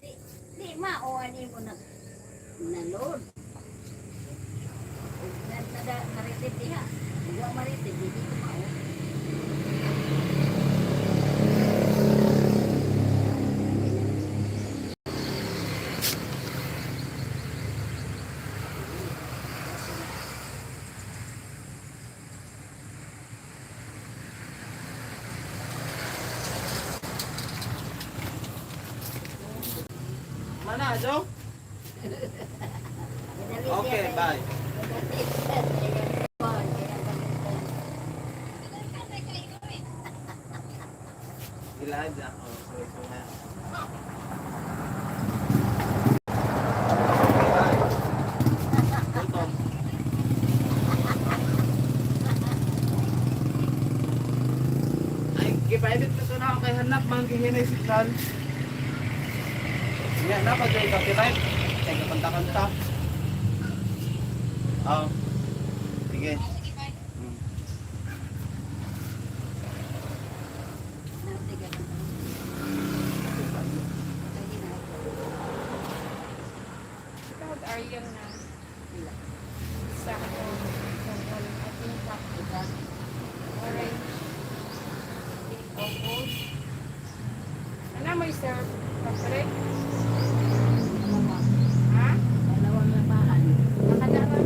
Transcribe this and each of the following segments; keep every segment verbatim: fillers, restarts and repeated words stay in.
Di, di mao ani mo na, na load. Na, na, na, marites diha. Wa marites, di ko mao. Mana, Jo? Okay, bye. Gilad ako. Sorry, sorry. Ay, gipainit ko na ako kay hanap man gihinay signal. Yan na, pag yung copyright. Kaya kanta-kanta. Oh. Sige. Hmm. Ikaw, Ariel na. Sa ako, sa wall, I think, orange. Pink o gold. Ano mo i-serve? Kape? Ha? Dalawang labahan. Nakadara.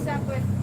Sa pwede.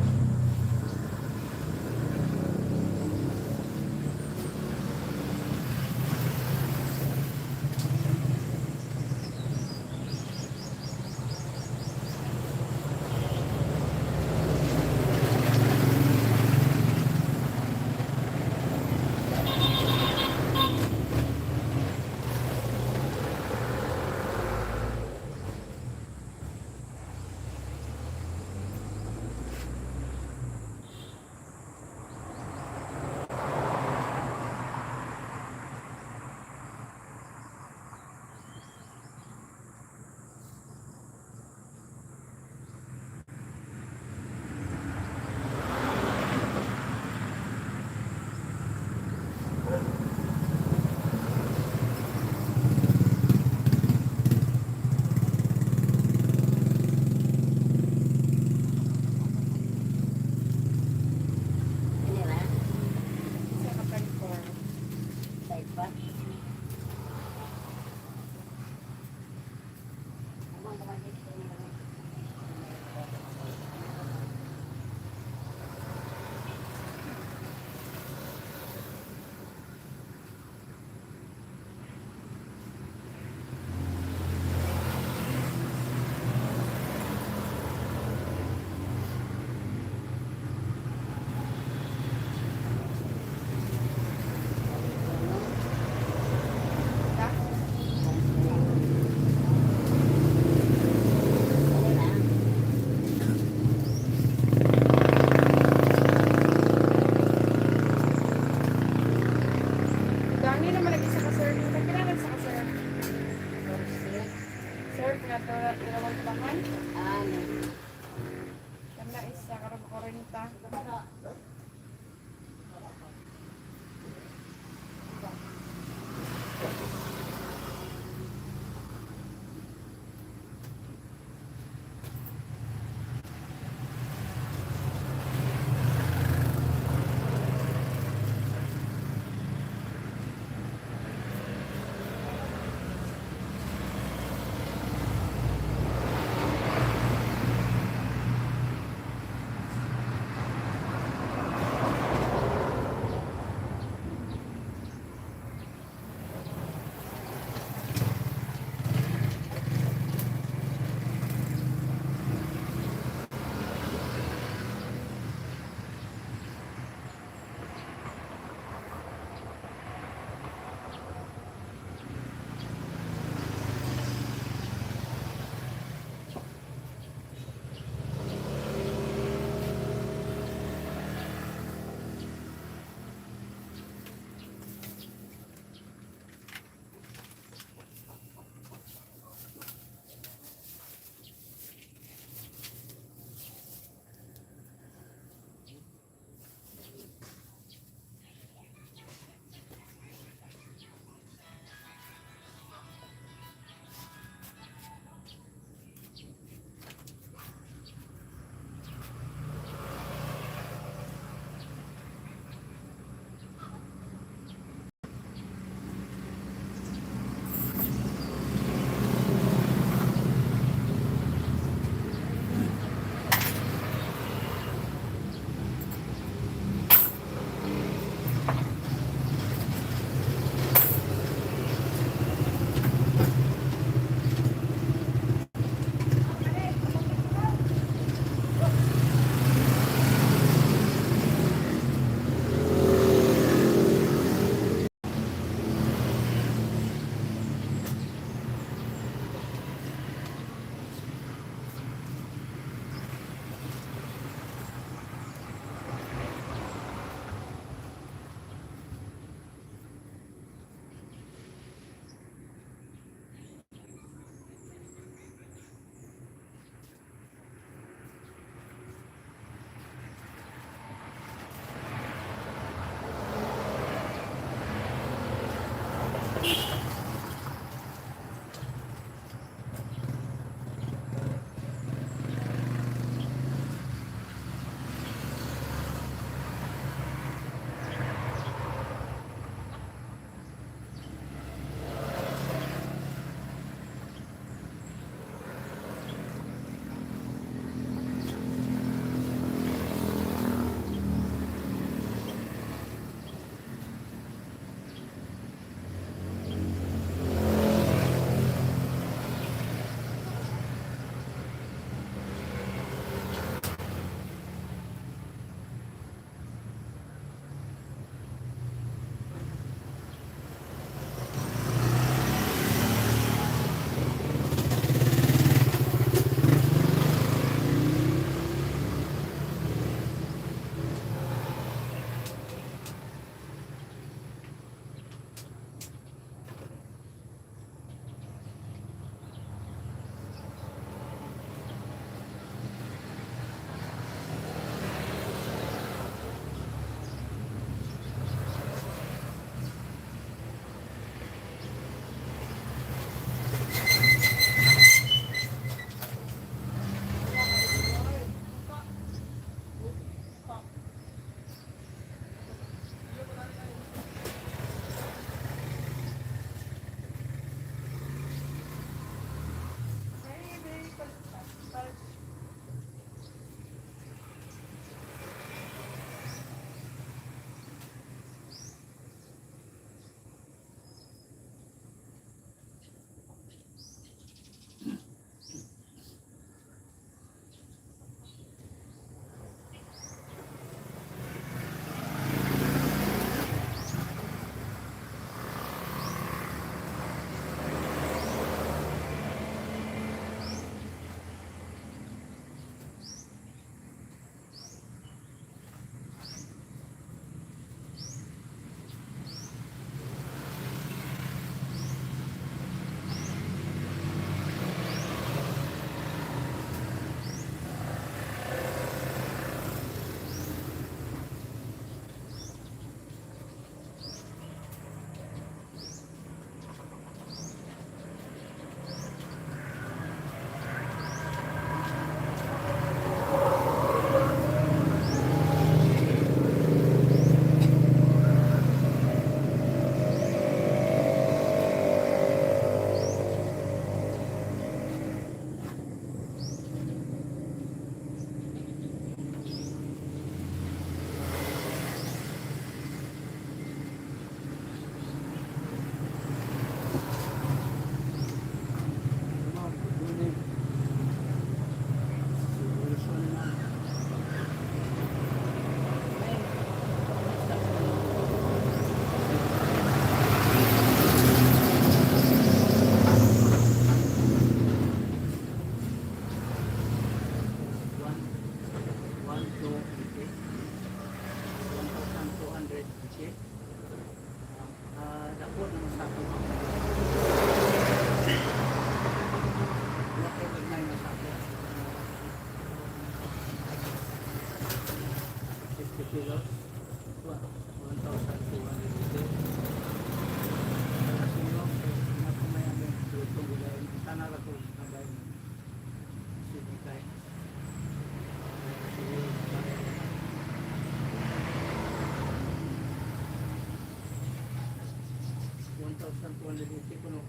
Thousand two hundred eighty kuno.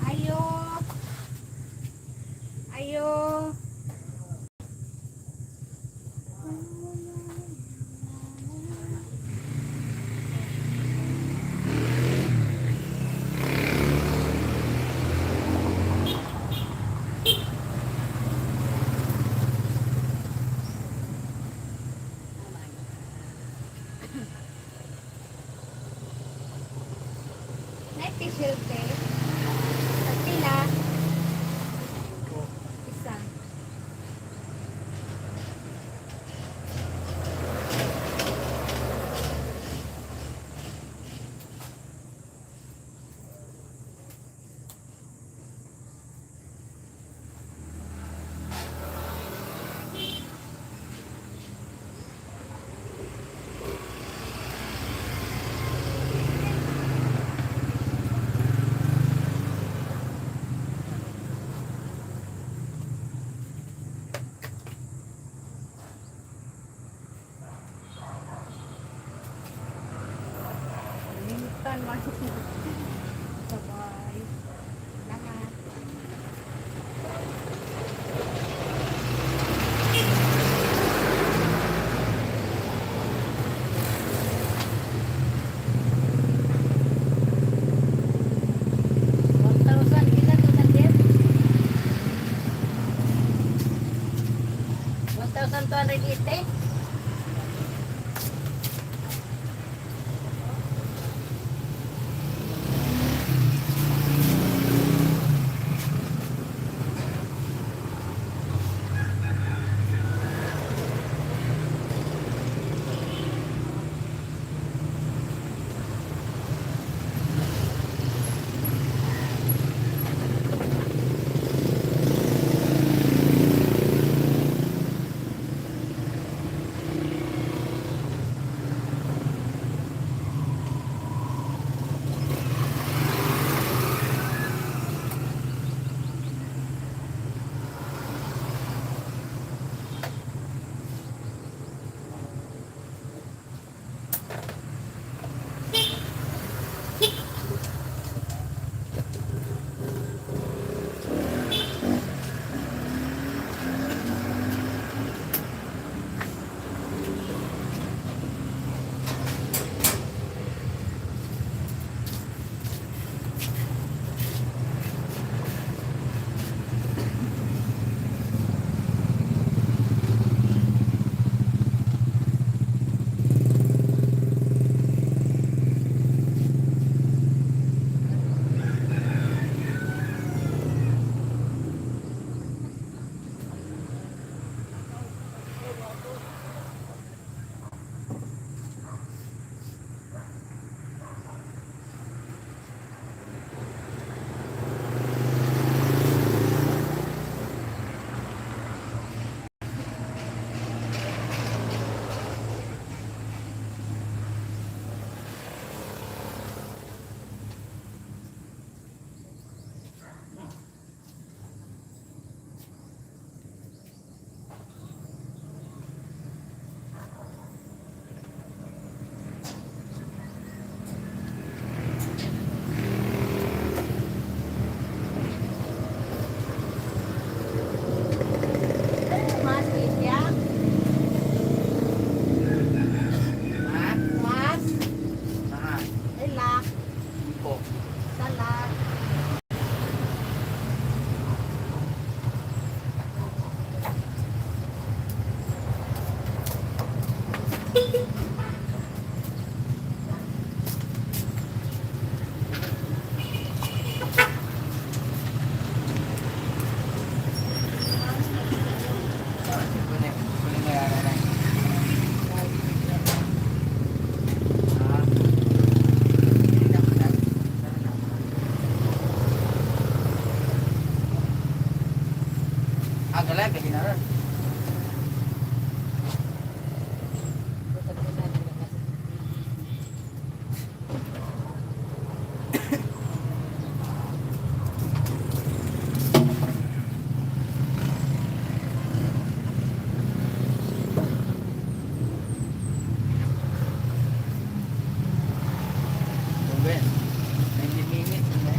Ayo. Ayo. May facial test. Sa pila? Isa. Minsan lang. Sabay. Lahat. One thousand, pila to na, Jeff? One thousand two hundred eighty? Wala, kaya na ron. Tunggu, ninety minutes na.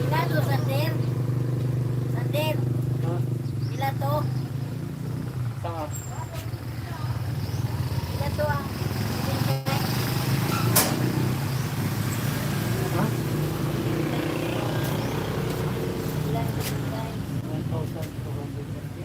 Pila to, Sander? Sander? Ha? Pila to? Saan? Pila to ang Ha? Pila ang binigay? One thousand two hundred thirty.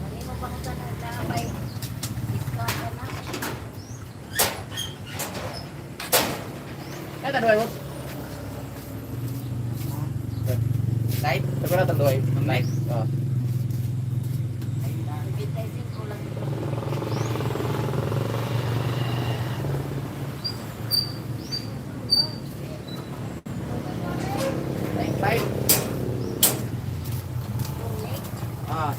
Ano yung pangutana na may discount ka na? Ay, tanduay mo. Light? Ito na, tanduay. Light. Oh. Advertising ko lang. Light, light. Ah.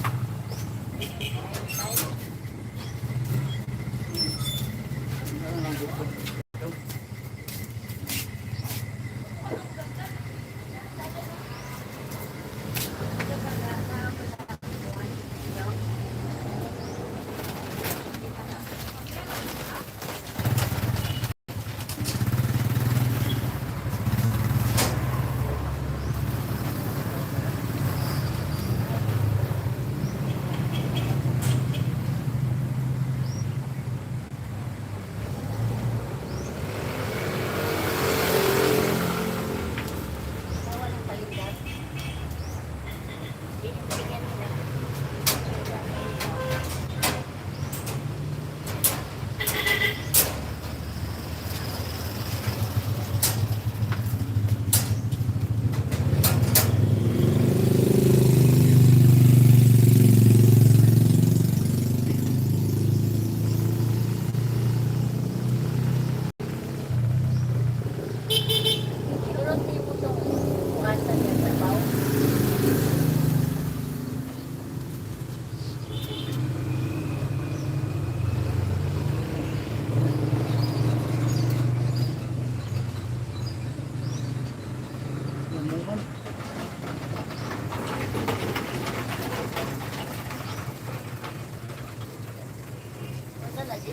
Sa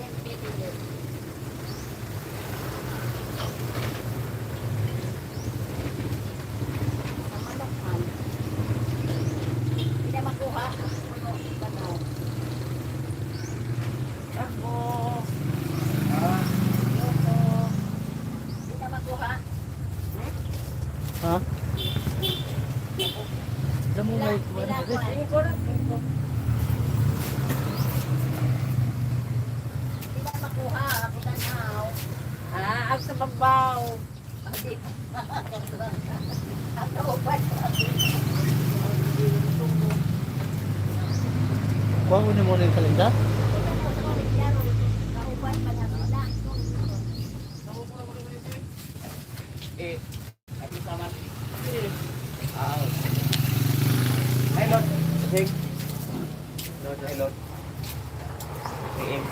manok man. Hindi na makuha. Puno, banaw. Ako. Ah. Loko. Hindi na makuha. Ha? Alam mo, may kuwan. Hindi na makuha. Ako na now. Ah, ang sa babaw. Ang nauban. Kuha mo na muna yung kalinda. Nauban pa na sila. Eh, Happy Sabbath. Ah, okay. Hi, Lord. Hey. Lord, hi, Lord. P M.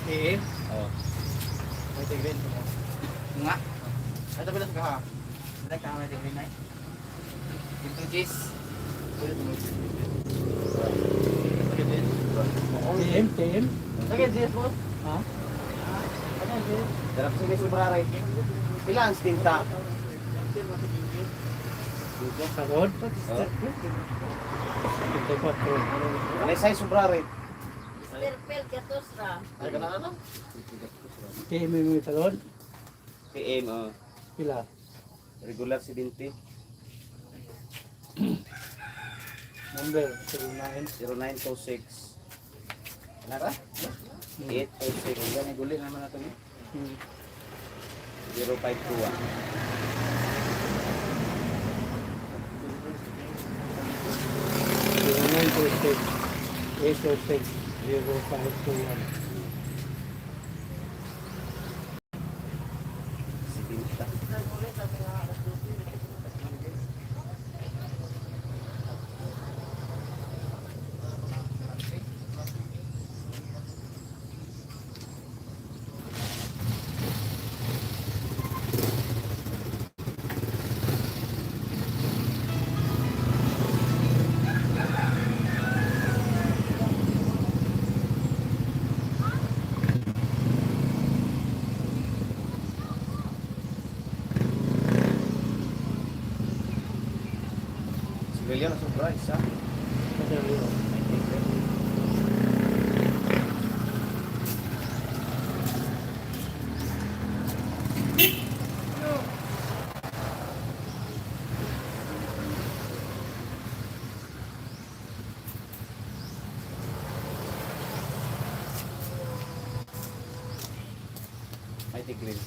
P M? Oh. May tigrin. Nga? Ay, tabi lang ka, ha? Hindi ka may tigrin, ay? Ito, Jis. T M, T M. Lagi, Jis, boss. Ha? Darap sa may sobra, right? Pila ang stinta? Sa road? Oh. Ito pa, bro. Ano yung size sobra, right? Mister Phil, gatos ra. Ay, kana, ano? T M yung talon? P M, oh. Pila? Regular seventy. Number, zero nine. Zero nine two six. Ano ka? Hmm. Eight two six. Ang gani, guli naman nato ni. Hmm. Zero five two one. Zero nine two six, eight two six, zero five two one. Sipinta. Sigarilyo na sobra, isa. Ay, tigre.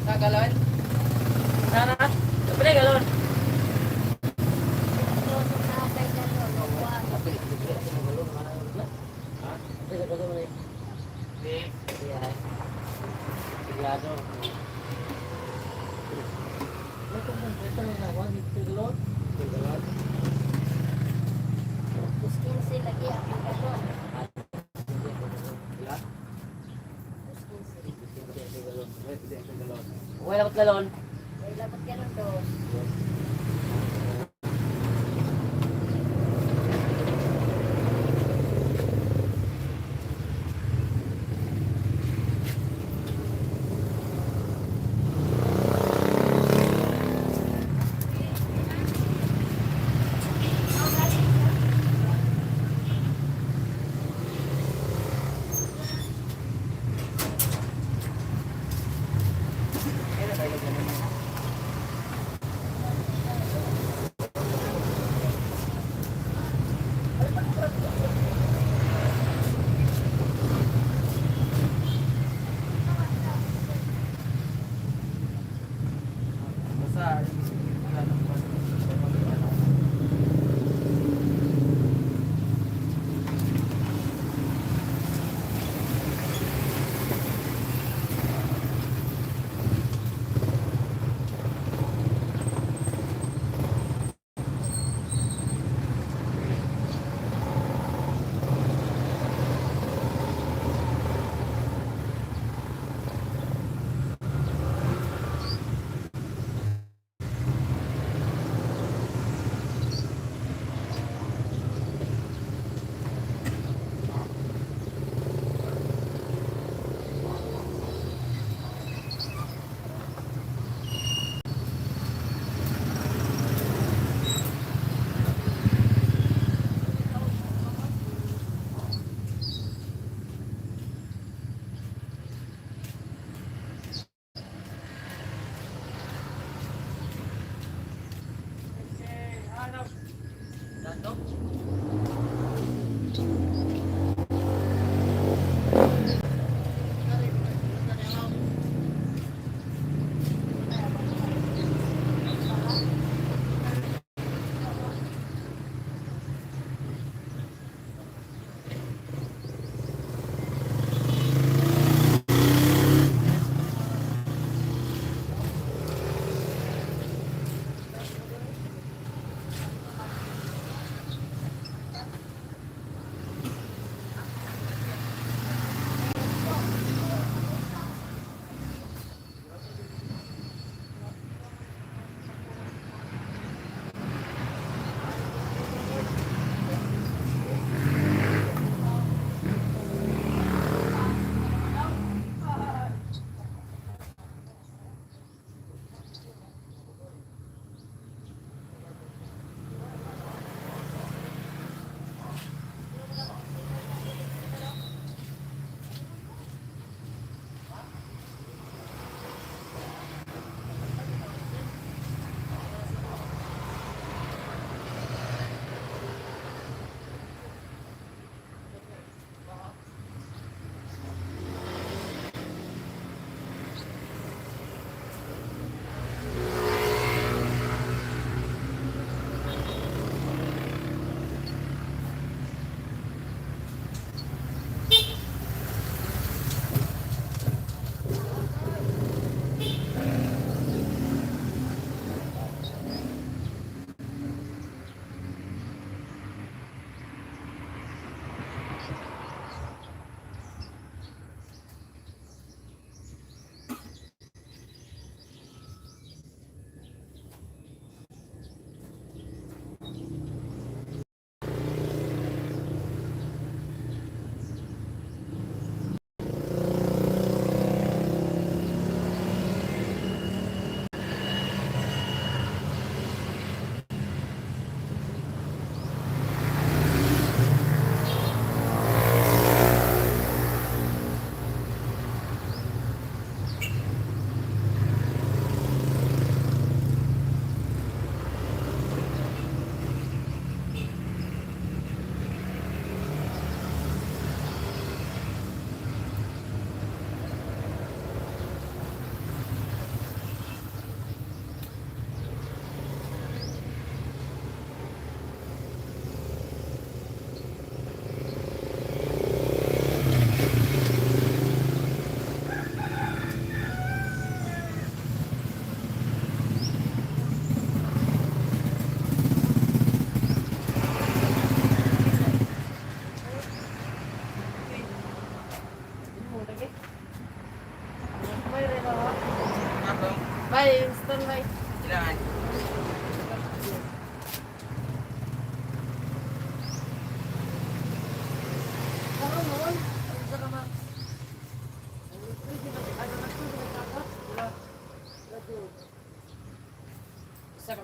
Sa galon? Sana? Pwede galon? Ha? Hindi. Hindi, ay. Sigurado. Ito, ito na, one, two, galon. Two galon. Dos quince lagi ang galon. Wala. Dos quince. Wala, two galon. Wala, two galon, dos.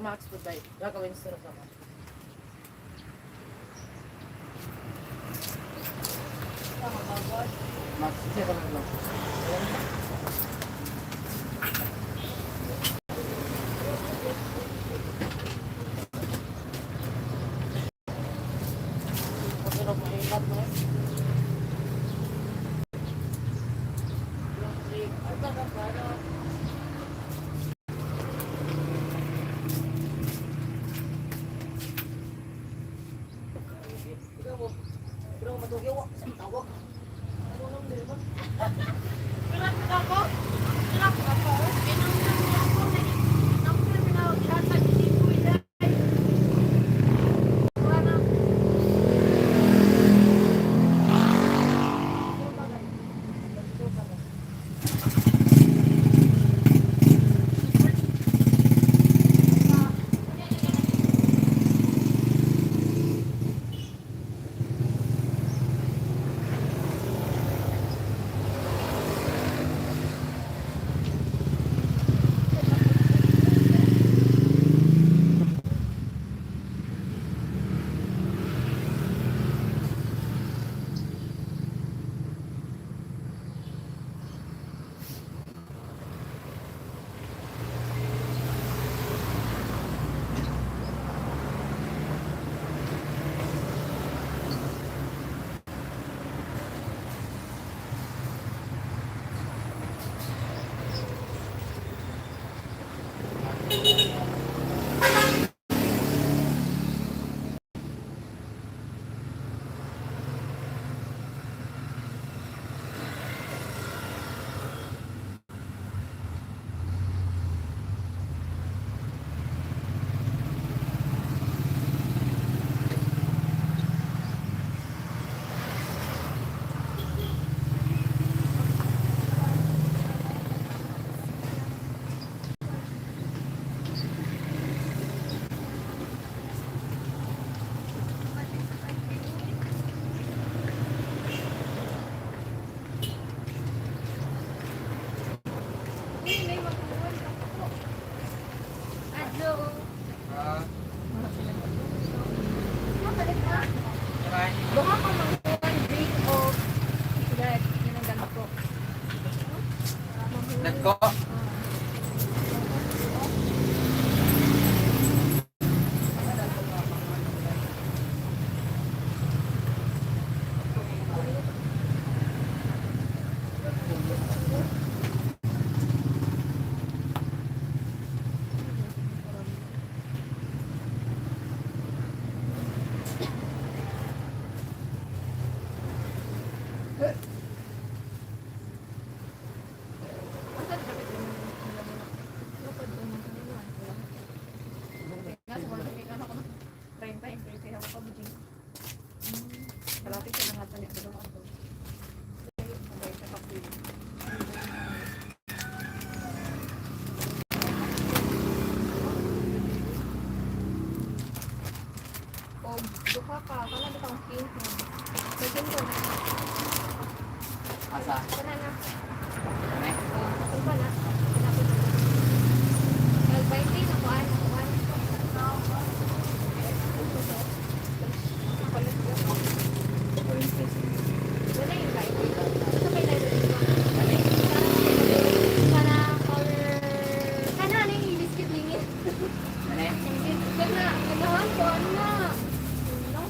Max, goodbye. Gagawin sa sarap naman. Adlaw. Ah. Duha ka mangkuan, drink o bread. Yan ang ganito. Nagko? Ah. Treinta, treinta ako pa, Bujing. Kalapit ka na nga, tani, pero ako. Og duha ka, kana bitaw ang pink nga. Second ko na. Asa? Kana na. Ano? Oh, asa pa na? Pinapit ko. Nag-binding na kuan, kuan. Wala yung binding. Asa pa yung library ko? Kana color, kana, ano yung biscuit lingit? Ano? Kana, ganahan ko, ano na? Ano?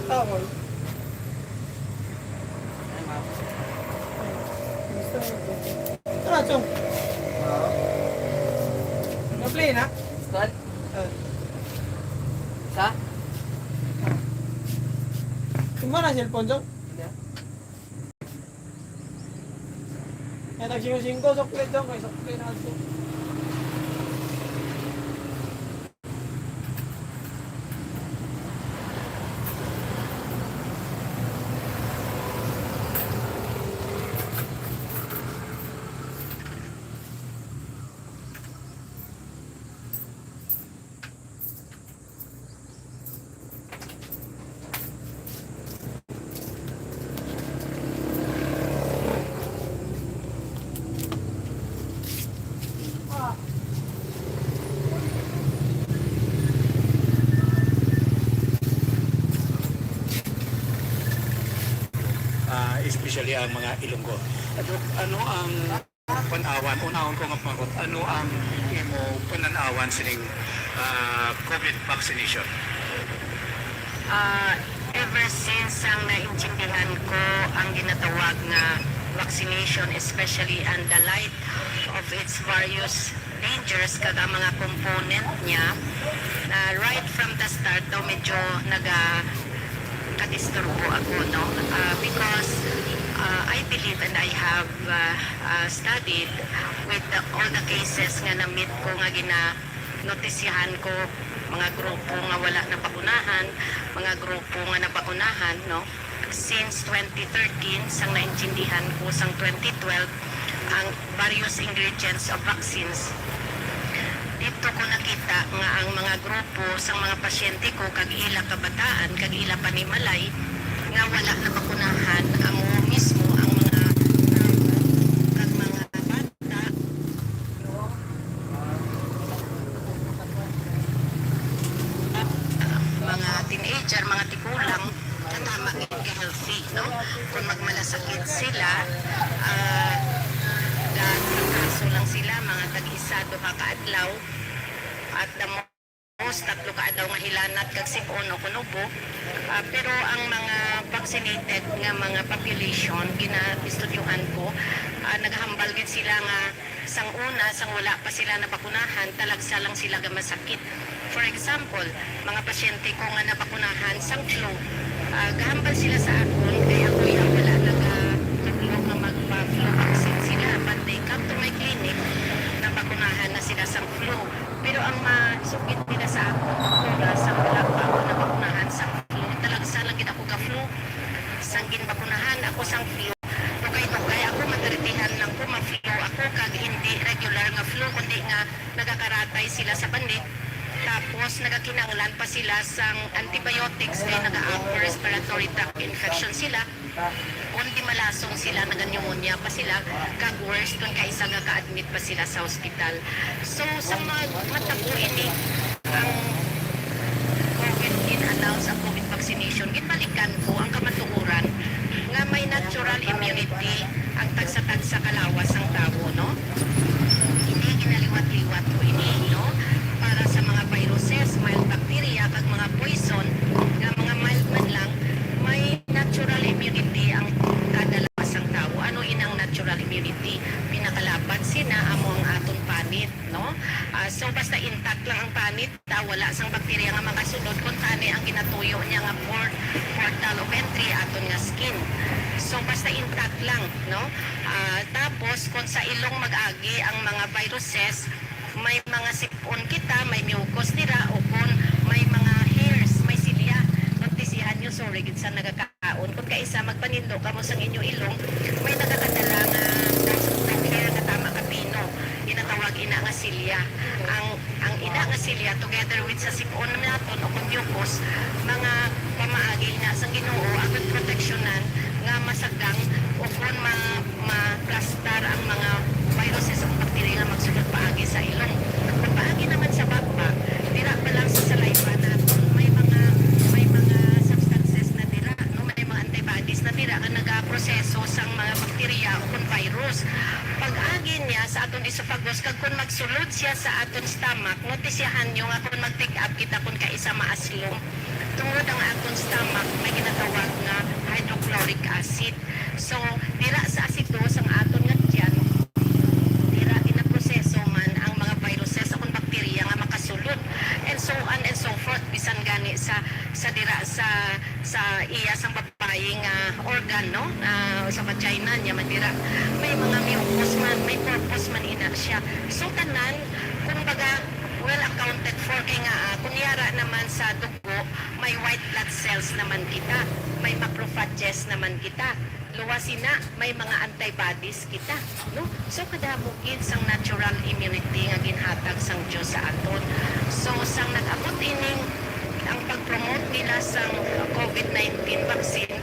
Tawag. Gusto niyo po. Tara, Chong. Na-play na? Squad? Ah. Sa? Imo na cellphone, Chong? Hindi. Kaya tag singko-singko, sukli, Chong, kay sukli na ito. Ah, especially ang mga Ilonggo. Ano, ano ang pan-awan? Unahon ko nga pangot, ano ang imo panan-awan sining, ah, COVID vaccination? Ah, ever since ang naintindihan ko ang ginatawag nga vaccination, especially and the light of its various dangers kag ang mga component niya, ah, right from the start daw medyo naga-, kadisturbo ako, no? Ah, because, ah, I believe and I have, ah, ah, studied with the, all the cases nga na-meet ko nga gina-, notisyahan ko, mga grupo nga wala nabakunahan, mga grupo nga nabakunahan, no? Since twenty thirteen, sang naintindihan ko, sang twenty twelve, ang various ingredients of vaccines, dito ko nakita nga ang mga grupo sang mga pasyente ko kag ila kabataan kag ila panimalay nga wala nabakunahan, amo mismo ang mga kag mga bata, mga teenager, mga tigulang, katama gid ka healthy, no? Kung magmalasakit sila, ah, gatrangkaso lang sila, mga tag-isa, duha ka adlaw, at the most, tatlo ka adlaw nga hilanat kag sip-on o kon ubo. Ah, pero ang mga vaccinated nga mga population, ginaistudyohan ko, ah, nagahambal gid sila nga sang una, sang wala pa sila nabakunahan, talagsa lang sila gamasakit. For example, mga pasyente ko nga nabakunahan sang flu, ah, gahambal sila sa akon kay ako ya wala nagahadlok nga magpa-flu vaccine sila. But they come to my clinic, nabakunahan na sila sang flu. Pero ang masugid nila sa akon, doktora, sang wala pa ako nabakunahan sang flu, talagsa lang gid ako ga-flu. Sang ginbakunahan ako sang flu, dugay-dugay ako, matritihan lang ko, ma-flu ako, kag hindi regular nga flu, kundi nga nagakaratay sila sa banig. Tapos nagakinahanglan pa sila sang antibiotics kay naga-upper respiratory tract infection sila. Kon di malason sila, naga-pneumonia pa sila, kag worse kon kaisa nga ka-admit pa sila sa hospital. So, sa mag-, matabo ini ang COVID, gin-announce ang COVID vaccination, ginbalikan ko ang kamatuoran nga may natural immunity ang tagsa-tagsa ka lawas sang tawo, no? Hindi ginaliwat-liwat ko ini, no? Para sa mga viruses, mild bacteria, kag mga poison nga mga mild man lang, may natural immunity ang kada lawas sang tawo. Ano inang natural immunity? Pinakalapat sina amo ang aton panit, no? Ah, so, basta intact lang ang panit, ah, wala sang bakterya nga makasulod, kuntani ang ginatuyo niya nga port-, portal of entry aton nga skin. So, basta intact lang, no? Ah, tapos, kung sa ilong mag-agi ang mga viruses, may mga sip-on kita, may mucus dira, o kung may mga hairs, may silya, notisyahan nyo, sorry gid sa nagaka-, kaon. Kung kaisa, magpanindo kamo sang inyo ilong, may nagakadala nga dust of hair nga tama ka pino. Ginatawag ina nga silya. Ang, ang ina nga silya, together with sa sip-on naton o kung mucus, mga pamaagi na sang Ginoo, aton proteksyonan nga masagang o kung ma-, ma-, plastar ang mga viruses o bakterya nga magsulod paagi sa ilong. Kung paagi naman sa baba, dira pa lang sa saliva naton, may mga, may mga substances na dira, no? May mga antibodies na dira nga nagaproseso sang mga bakterya o kung virus. Pag-agi niya sa aton esophagus, kag kung magsulod siya sa aton stomach, notisyahan nyo nga kung mag-take up kita kung kaisa maaslom. Tungod ang aton stomach, may ginatawag nga hydrochloric acid. So, dira sa asido sang aton nga tiyan, dira ginaproseso man ang mga viruses o kung bakterya nga makasulod, and so on and so forth, bisan gani sa, sa dira sa, sa iya sang babayi nga organ, no? Ah, sa vagina niya, man dira may mga mucus man, may corpus man ina siya. So, tanan, kumbaga, well accounted for, kay nga, ah, kung yara naman sa dugo, may white blood cells naman kita, may macrophages naman kita. Luwas ina, may mga antibodies kita, no? So, kadamo gid sang natural immunity nga ginhatag sang Dios sa aton. So, sang nag-abot ining ang pag-promote nila sang covid nineteen vaccine,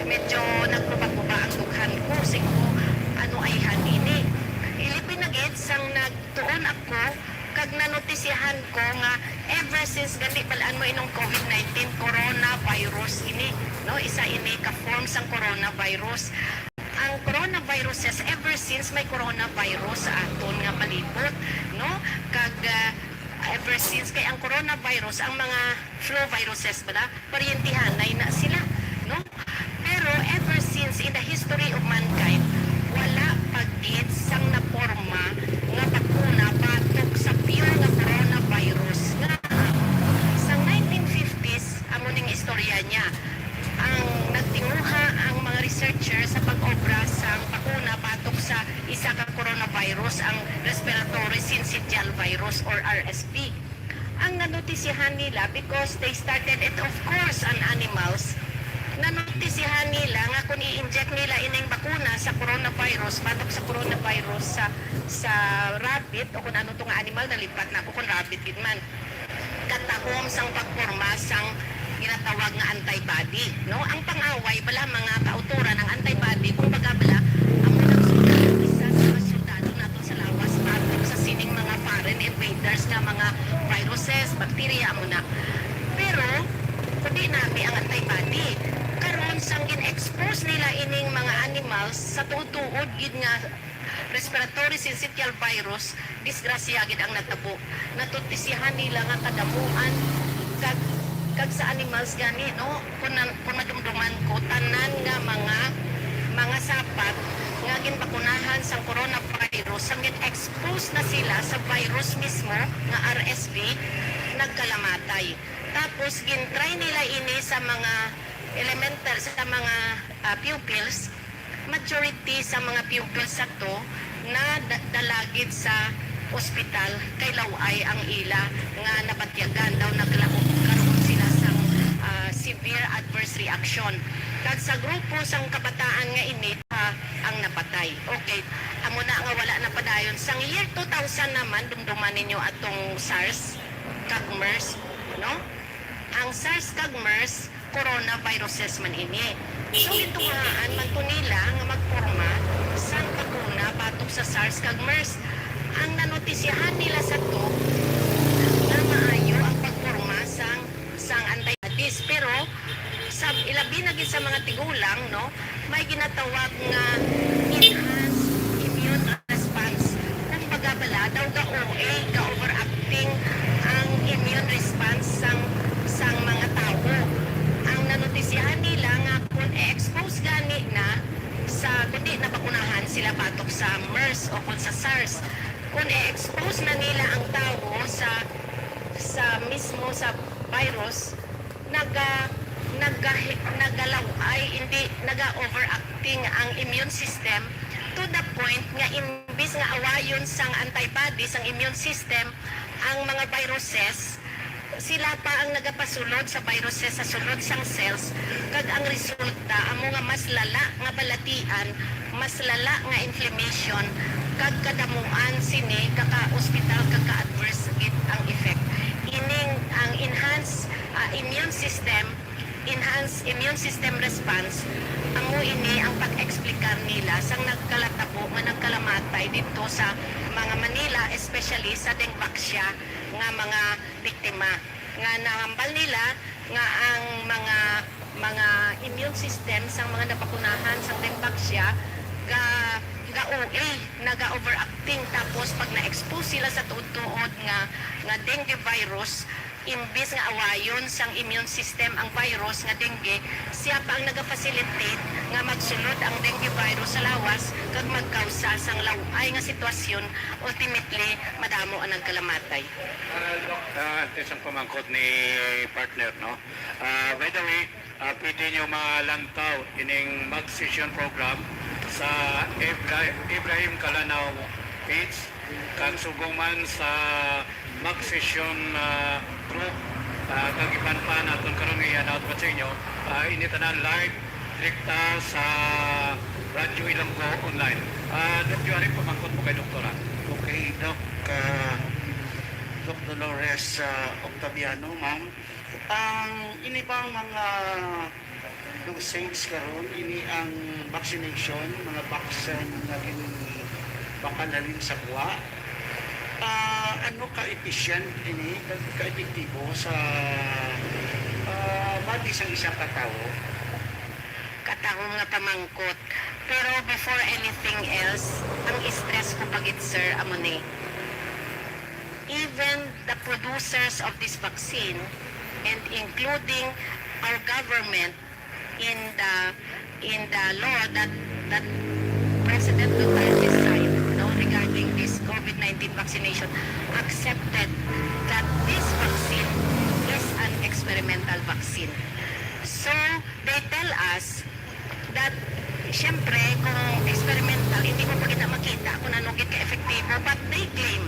medyo nagkuba-kuba ang dughan ko, sing ko, ano ayhan ini? Ilipin na gid sang nagtuon ako kag nanotisihan ko nga ever since, gani, bal-an mo inong covid nineteen, coronavirus ini, no? Isa ini ka form sang coronavirus. Ang coronaviruses, ever since may coronavirus sa aton nga palibot, no? Kag, ah, ever since, kay ang coronavirus, ang mga flu viruses bala, paryentehanay na sila, no? Pero ever since in the history of mankind, wala pa gid sang naporma nga bakuna batok sa pure nga coronavirus nga sa nineteen fifties, amo ning istorya niya. Ang nagtinguha ang mga researcher sa pag-obra sang bakuna batok sa isa ka coronavirus, ang respiratory syncytial virus or R S V. Ang nanotisihan nila, because they started it, of course, on animals, nanotisihan nila nga kung i-inject nila ining bakuna sa coronavirus, batok sa coronavirus sa, sa rabbit, o kung ano to nga animal, nalipat na ako kung rabbit gid man, katahom sang pagporma sang ginatawag nga antibody, no? Ang pang-away bala, mga kautoran, ang antibody, kumbaga bala, amo nang soldado, isa sa mga soldado naton sa lawas batok sa sining mga foreign invaders nga mga viruses, bacteria, amo na. Pero kundi nami ang antibody. Karon, sang gin-expose nila ining mga animals sa tuod-tuod gid nga respiratory syncytial virus, disgrasya gid ang natabo. Natutisihan nila nga kadamuan kag, kag sa animals gani, no? Kung, nan- kung madumduman ko, tanan nga mga, mga sapat nga ginbakunahan sang coronavirus, sang gin-expose na sila sa virus mismo nga R S V, nagkalamatay. Tapos, gin-try nila ini sa mga elemental, sa mga, ah, pupils, majority sa mga pupils sa to na da- dala gid sa ospital kay law-ay ang ila nga nabatyagan. Daw naglaog karon sila sang, ah, severe adverse reaction. Kag sa grupo sang kabataan nga ini, ah, ang napatay. Okay, amo na nga wala na padayon. Sang year two thousand naman, dumduman ninyo atong SARS kag MERS, no? Ang SARS kag MERS, coronaviruses man ini. So, gintungaan man to nila nga magporma sang bakuna batok sa SARS kag MERS. Ang nanotisihan nila sa to nga maayo ang pagporma sang, sang antibodies. Pero sa, ilabi na gid sa mga tigulang, no, may ginatawag nga enhanced immune response. Kumbaga bala, daw ga-O A, ga-overacting ang immune response sang, sang mga tawo. Ang nanotisihan nila nga kung i-expose gani na sa, kundi nabakunahan sila batok sa MERS o kung sa SARS, kung i-expose na nila ang tawo sa, sa mismo sa virus, naga, naga, nagalaw-ay, hindi, naga-overacting ang immune system to the point nga imbis nga awayon sang antibodies ang immune system, ang mga viruses, sila pa ang nagapasulod sa viruses sa sulod sang cells, kag ang resulta amo nga mas lala nga balatian, mas lala nga inflammation, kag kadamuan sini kaka-ospital kag ka-adverse gid ang effect. Ining ang enhanced, ah, immune system, enhanced immune system response, amo ini ang pag-explicar nila sang nagkalatabo nga nagkalamatay didto sa mga Manila, especially sa Dengvaxia nga mga biktima, nga nahambal nila nga ang mga, mga immune system sang mga nabakunahan sang Dengvaxia ga, ga-O A, naga-overacting. Tapos pag na-expose sila sa tuod-tuod nga, nga dengue virus, Imbis nga awayon sang immune system ang virus nga dengue, sia pa ang naga-facilitate nga magsulod ang dengue virus sa lawas kag magkawsa sang law-ay nga sitwasyon, ultimately madamo ang nagkalamatay. Ah, ito isang pamangkot ni partner, no? Ah, by the way, ah, pwede nyo malantaw ining Mag Session program sa Ibra- Ibrahim Kalanaw page, kag subong man sa Mag Session, ah, group, ah, kag iban pa naton karon nga i-announce sa inyo. Ah, ini tanan live, direkta sa Radyo Ilonggo Online. Ah, Doc Joe, ari pamangkot mo kay Doktora. Okay, Doc, ah, Doc Dolores, ah, Octaviano, ma'am. Ang ini bang mga dosage karon, ini ang vaccination, mga vaccine nga gin-, bakal halin sa gwa? Ah, ano ka efficient ini, ka, ka epektibo sa, ah, body sang isa ka tawo? Katahom nga pamangkot. Pero before anything else, ang stress ko pa gid, sir, amo ni, even the producers of this vaccine, and including our government, in the in the law that that President Duterte signed, no, regarding this COVID nineteen vaccination, accepted that this vaccine is an experimental vaccine. So, they tell us that, siyempre, kung experimental, hindi mo pa gid na makita kung ano gid ka-epektibo, but they claim,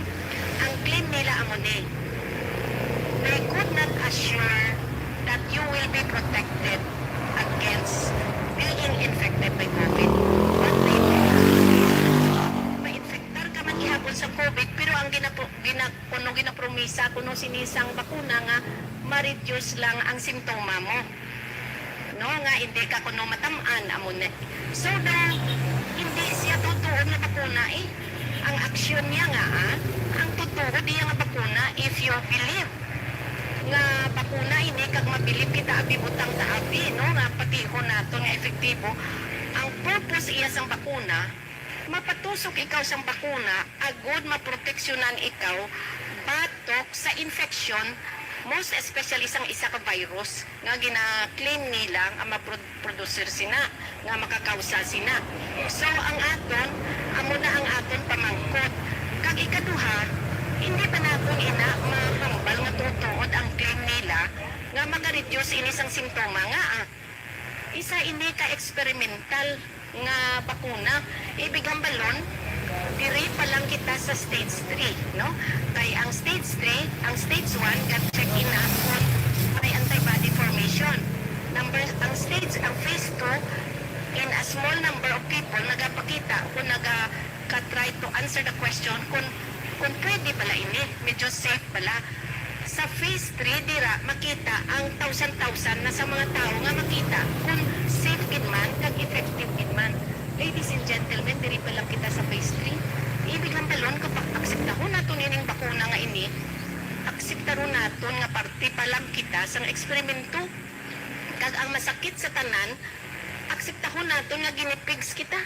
ang claim nila amo ni, they could not assure that you will be protected against being infected by COVID. What they tell us is, ma-infectar ka man gihapon sa COVID, pero ang ginapo, gina, kuno ginapromisa kuno sini sang bakuna nga ma-reduce lang ang simptoma mo, no, nga hindi ka kuno matam-an, amo ni. So, daw, hindi siya tutuod nga bakuna, eh. Ang aksyon niya nga, ah, ang tutuod niya nga bakuna, if you believe nga bakuna ini kag mabilib kita abi butang ta abi, no, nga patihon naton nga epektibo, ang purpose iya sang bakuna, mapatusok ikaw sang bakuna agud maproteksyonan ikaw batok sa infection, most especially sang isa ka virus nga gina-claim nila nga mapro-, producer sina, nga makakawsa sina. So, ang aton, amo na ang aton pamangkot. Kag ikaduha, hindi ba naton ina mahambal nga tutuod ang claim nila nga maka-reduce ini sang simptoma nga, ah, isa ini ka experimental nga bakuna. Ibig hambalon, diri pa lang kita sa stage three, no? Kay ang stage three, ang stage one, ga-check ina kung may antibody formation. Number, ang stage, ang phase two, in a small number of people, nagapakita kung naga-try to answer the question kung, kung pwede bala ini, medyo safe bala. Sa phase three, dira makita ang thousand-thousand na sa mga tawo nga makita kung safe gid man kag effective gid man. Ladies and gentlemen, diri pa lang kita sa phase three. Ibig hambalon, kapag akseptahon naton ining bakuna nga ini, akseptahon naton nga parte pa lang kita sang eksperimento. Kag ang masakit sa tanan, akseptahon naton nga ginipigs kita.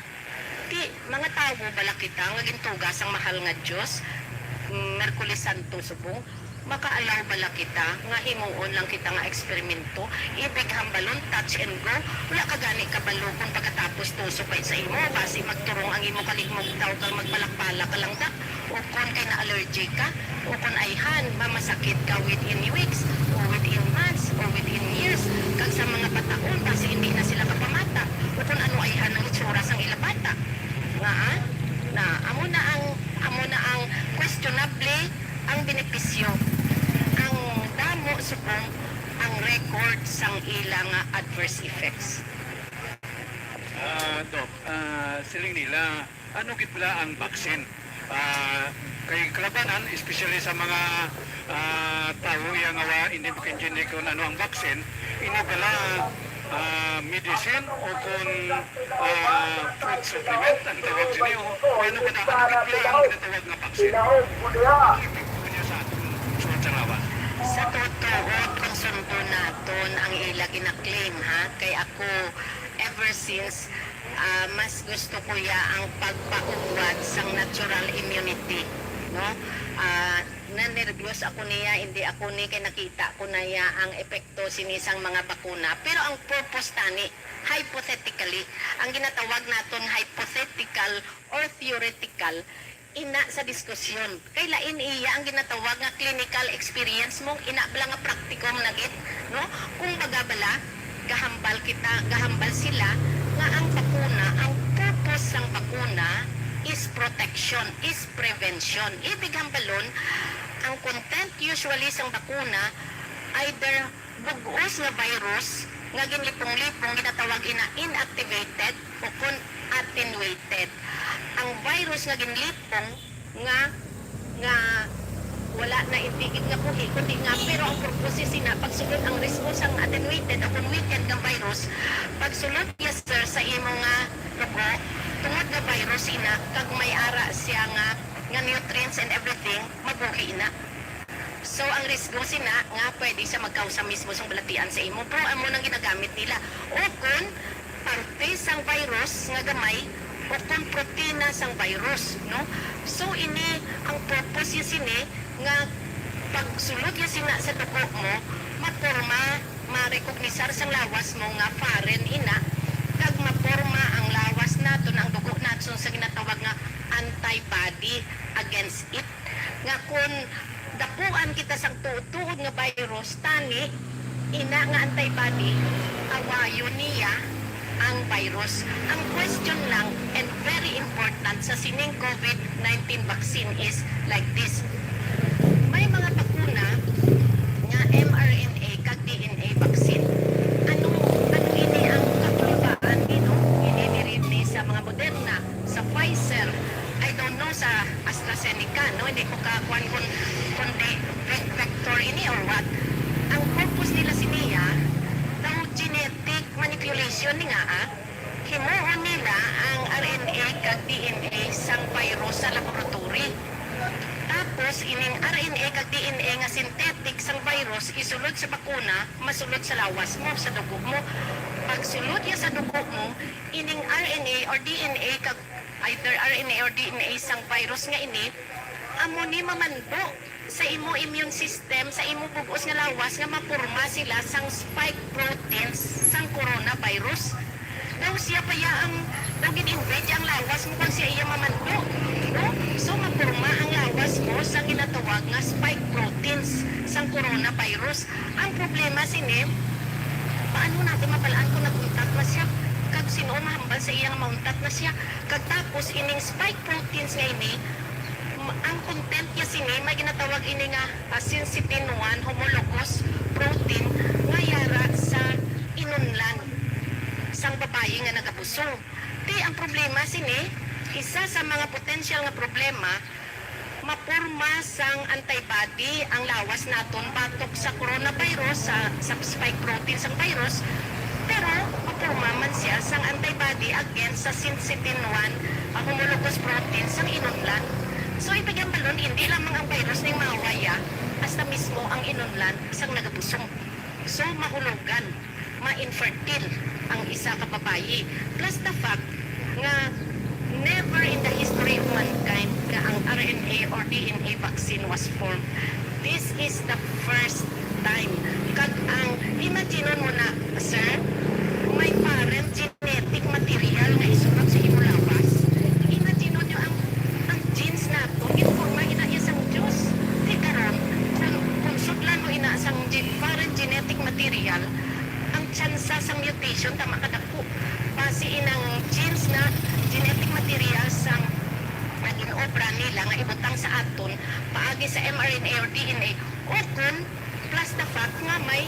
Ti, mga tawo bala kita nga gintuga sang mahal nga Dios? Miyerkules Santo subong, makaalaw bala kita nga himuon lang kita nga eksperimento? Ibig hambalon, touch and go. Wala ka gani kabalo kung pagkatapos tusok kay sa imo, basi magturong ang imo kaligmugtaw kag magbalakbalak ka lang da. O kon kay na-allergy ka, o kon ayhan, mamasakit ka within weeks, o within months, o within years, kag sa mga bataon, basi hindi na sila kapamata, o kon ano ayhan ang itsura sang ila bata. Nga, ah, na, amo na ang, amo na ang questionable ang benepisyo. Ang damo subong ang record sang ila nga adverse effects. Ah, Doc, ah, siling nila, ano gid bala ang vaccine? Ah, kay kalabanan, especially sa mga, ah, tawo iya nga wa, hindi makaintindi kung ano ang vaccine, ini bala, ah, medicine o kung, ah, food supplement ang tawag sini, o, o ano ba na, ano gid bala ang ginatawag nga vaccine? Ang epekto niya sa aton sa lawas. Sa totoo, kung sundon naton ang ila gina-claim, ha, kay ako, ever since, ah, mas gusto ko ya ang pagpaugwad sang natural immunity, no? Ah, Nanerbyos ako niya, hindi ako ni kay nakita ko na ya ang epekto sini sang mga bakuna. Pero ang purpose tani, hypothetically, ang ginatawag naton hypothetical or theoretical, ina sa diskusyon. Kay lain iya ang ginatawag nga clinical experience mo, ina bala nga practicum na gid, no? Kung baga bala, gahambal kita, gahambal sila nga ang bakuna, ang purpose sang bakuna is protection, is prevention. Ibig hambalon, ang content usually sang bakuna either bug-os nga virus nga ginlipong-lipong, ginatawag ina inactivated o kon attenuated. Ang virus nga ginlipong nga, nga wala na intigid nga buhi, kundi nga, pero ang purpose sina, pagsulod ang risgo sang attenuated o kon weakened nga virus, pagsulod, yes sir, sa imo nga dugo, tungod nga virus ina, kag may ara siya nga, nga nutrients and everything, mabuhi na. So, ang risgo sina nga pwede siya magkausa mismo sang balatian sa imo. Pero amo nang ginagamit nila. O kon parte sang virus nga gamay, o kon protina sang virus, no? So, ini ang purpose ya sini nga pagsulod ya sina sa dugo mo, maporma, marekognisar sang lawas mo nga foreign ina, kag maporma ang lawas naton, ang dugo naton sa ginatawag nga antibody against it. Nga kon dapuan kita sang tuod-tuod nga virus, tani, ina nga antibody, awayon niya ang virus. Ang question lang, and very important sa sining COVID nineteen vaccine is like this. May mga bakuna nga M R N A kag D N A vaccine. Ano, ano ini ang kakulbaan ni, no? Ini diri ni sa mga Moderna, sa Pfizer, I don't know sa AstraZeneca, no? Hindi ko ka kuwan kung, kung di ve-, vector ini or what. Ang purpose nila siniya, daw genetic manipulation ni nga, ah. Himuon nila ang R N A kag D N A sang virus sa laboratory. Tapos, ining R N A kag D N A nga synthetic sang virus isulod sa bakuna, masulod sa lawas mo, sa dugo mo. Pagsulod niya sa dugo mo, ining R N A or D N A kag either R N A or D N A sang virus nga ini, amo ni mamando sa imo immune system, sa imo bug-os nga lawas nga maporma sila sang spike proteins sang coronavirus. Daw siya pa ya ang, daw gin-invade ang lawas mo kung siya iya mamando, no? So, maporma ang lawas mo sa ginatawag nga spike proteins sang coronavirus. Ang problema sini, paano natin mabalaan kung nag-untat na siya? Kag sin-o mahambal sa iya nga mauntat na siya? Kag tapos, ining spike proteins nga ini, m-, ang content niya sini may ginatawag ini nga, ah, syncytin one homologous protein nga yara sa inunlan sang babayi nga nagabusong. Ti ang problema sini, isa sa mga potensyal nga problema, maporma sang antibody ang lawas naton batok sa coronavirus, sa, sa spike protein sang virus, pero maporma man siya sang antibody against sa syncytin one, ah, homologous protein sang inunlan. So, ibig hambalon, hindi lamang ang virus ning maaway, ah, hasta mismo ang inunlan sang nagabusong. So, mahulogan, ma-infertile ang isa ka babayi. Plus the fact nga never in the history of mankind nga ang R N A or D N A vaccine was formed. This is the first time. Kag ang, imaginon mo na, sir, may foreign genetic material nga isulod sa imo lawas. Imaginon nyo ang, ang genes nato, ginporma ina iya sang Dios. Ti karon, kung, kung sudlan mo ina sang gen-, foreign genetic material, ang tsansa sang mutation tama kadako. Basi inang genes na genetic material sang naging obra nila nga ibutang sa aton paagi sa M R N A or D N A, o kun plus the fact nga may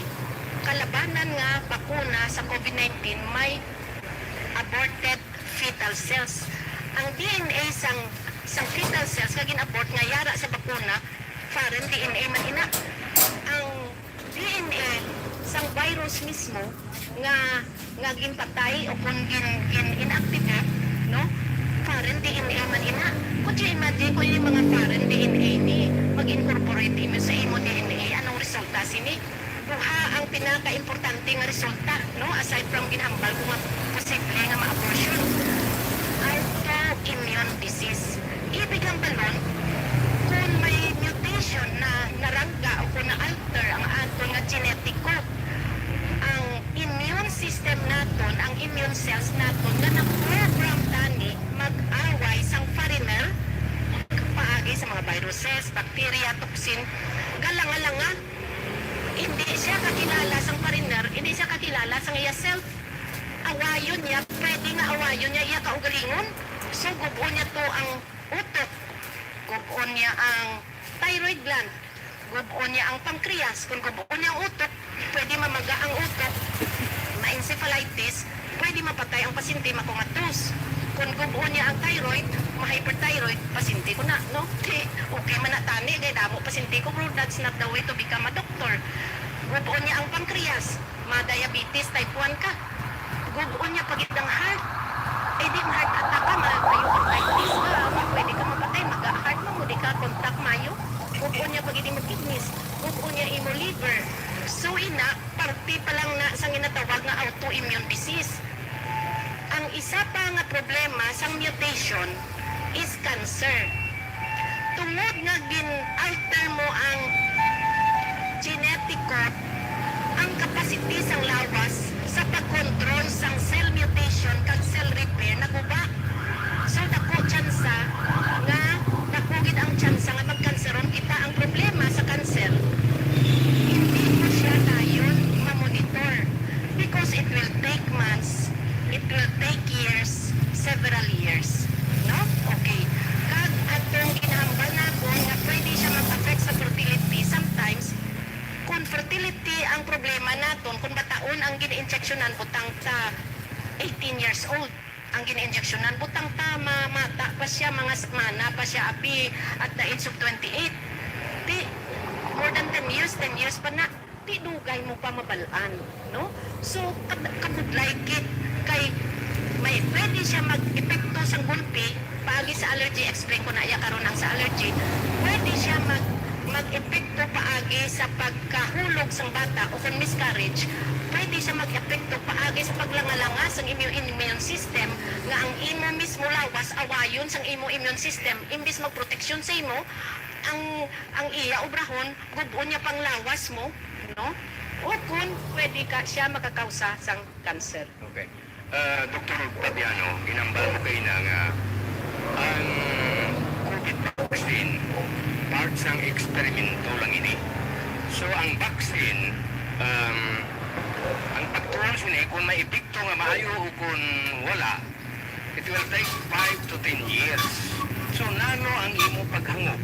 kalabanan nga bakuna sa COVID nineteen may aborted fetal cells. Ang D N A sang, sang fetal cells nga gin-abort nga yara sa bakuna, foreign D N A man ina. Ang D N A sang virus mismo nga, nga ginpatay o kon gin, gin-inactivate, no? Foreign D N A man ina. Could you imagine kung yung mga foreign D N A ni mag-incorporate imo sa imo D N A? Anong resulta sini? Duha ang pinakaimportante nga resulta, no? Aside from ginhambal ko nga posible nga ma-abortion. Autoimmune disease. Ibig hambalon, kung may mutation na narangga o kung na-alter ang aton nga genetic code. Ang immune system naton, ang immune cells naton nga na-program tani mag-away sang foreigner, paagi sa mga viruses, bacteria, toxin, galanga-langa. Hindi siya kakilala sang foreigner, hindi siya kakilala sang iya self. Awayon niya, pwede nga awayon niya iya kaugalingon. So, gub-on niya to ang utok, gub-on niya ang thyroid gland, gub-on niya ang pancreas. Kung gub-on niya ang utok, pwede mamaga ang utok, ma-encephalitis, pwede mapatay ang pasyente, makomatose. Kung gub-on niya ang thyroid, ma-hyperthyroid, pasyente ko na, no? Di, okay man na tani, kay damo pasyente ko, pero that's not the way to become a doctor. Gub-on niya ang pancreas, ma-diabetes type one ka. Gub-on niya pa gid ang heart. Eh, di ma-heart attack ka, ma-, myocarditis ka, ma-, pwede ka mapatay, maga-heart mo, mo di ka contact mayo. Gub-on niya pa gid imo kidneys, gub-on niya imo liver. So, ina, parte pa lang na sa ginatawag nga autoimmune disease. Ang isa pa nga problema sang mutation is cancer. Tungod nga gin-alter mo ang genetic code, ang capacity sang lawas sa pag-control sang cell mutation kag cell repair naguba. So, dako tsansa nga, dako gid ang tsansa nga magkanseron kita. Ang problema sa cancer, hindi mo siya dayon ma-monitor because it will take months, it will take years, several years. No? Okay. Kag atong ginahambal naton nga pwede siya mag-affect sa fertility, sometimes, kung fertility ang problema naton, kung bataon ang gin-injeksyonan, butang ta eighteen years old, ang gin-injeksyonan, butang ta ma-, mata pa siya, mga semana pa siya, abi, at the age of twenty-eight. Di, more than ten years, ten years pa na, di dugay mo pa mabal-an, no? So, kab-, kabudlay gid kay may, pwede siya mag-epekto sang gulpi, paagi sa allergy, explain ko na iya karon ang sa allergy, pwede siya mag-, mag-epekto paagi sa pagkahulog sang bata o kung miscarriage, pwede siya mag-epekto paagi sa paglangalanga sang imo immune system, nga ang imo mismo lawas awayon sang imo immune system, imbis magproteksyon sa imo, ang, ang iya obrahon, gub-on niya pang lawas mo, no? O kun pwede ka siya makakausa sang cancer. Okay. Ah, Doktor Fabiano, ginambal mo kay na nga ang COVID vaccine, part sang eksperimento lang ini. So, ang vaccine, um, ang pagtuon sini kung may epekto nga maayo o kung wala, it will take five to ten years. So, nano ang imo paghangop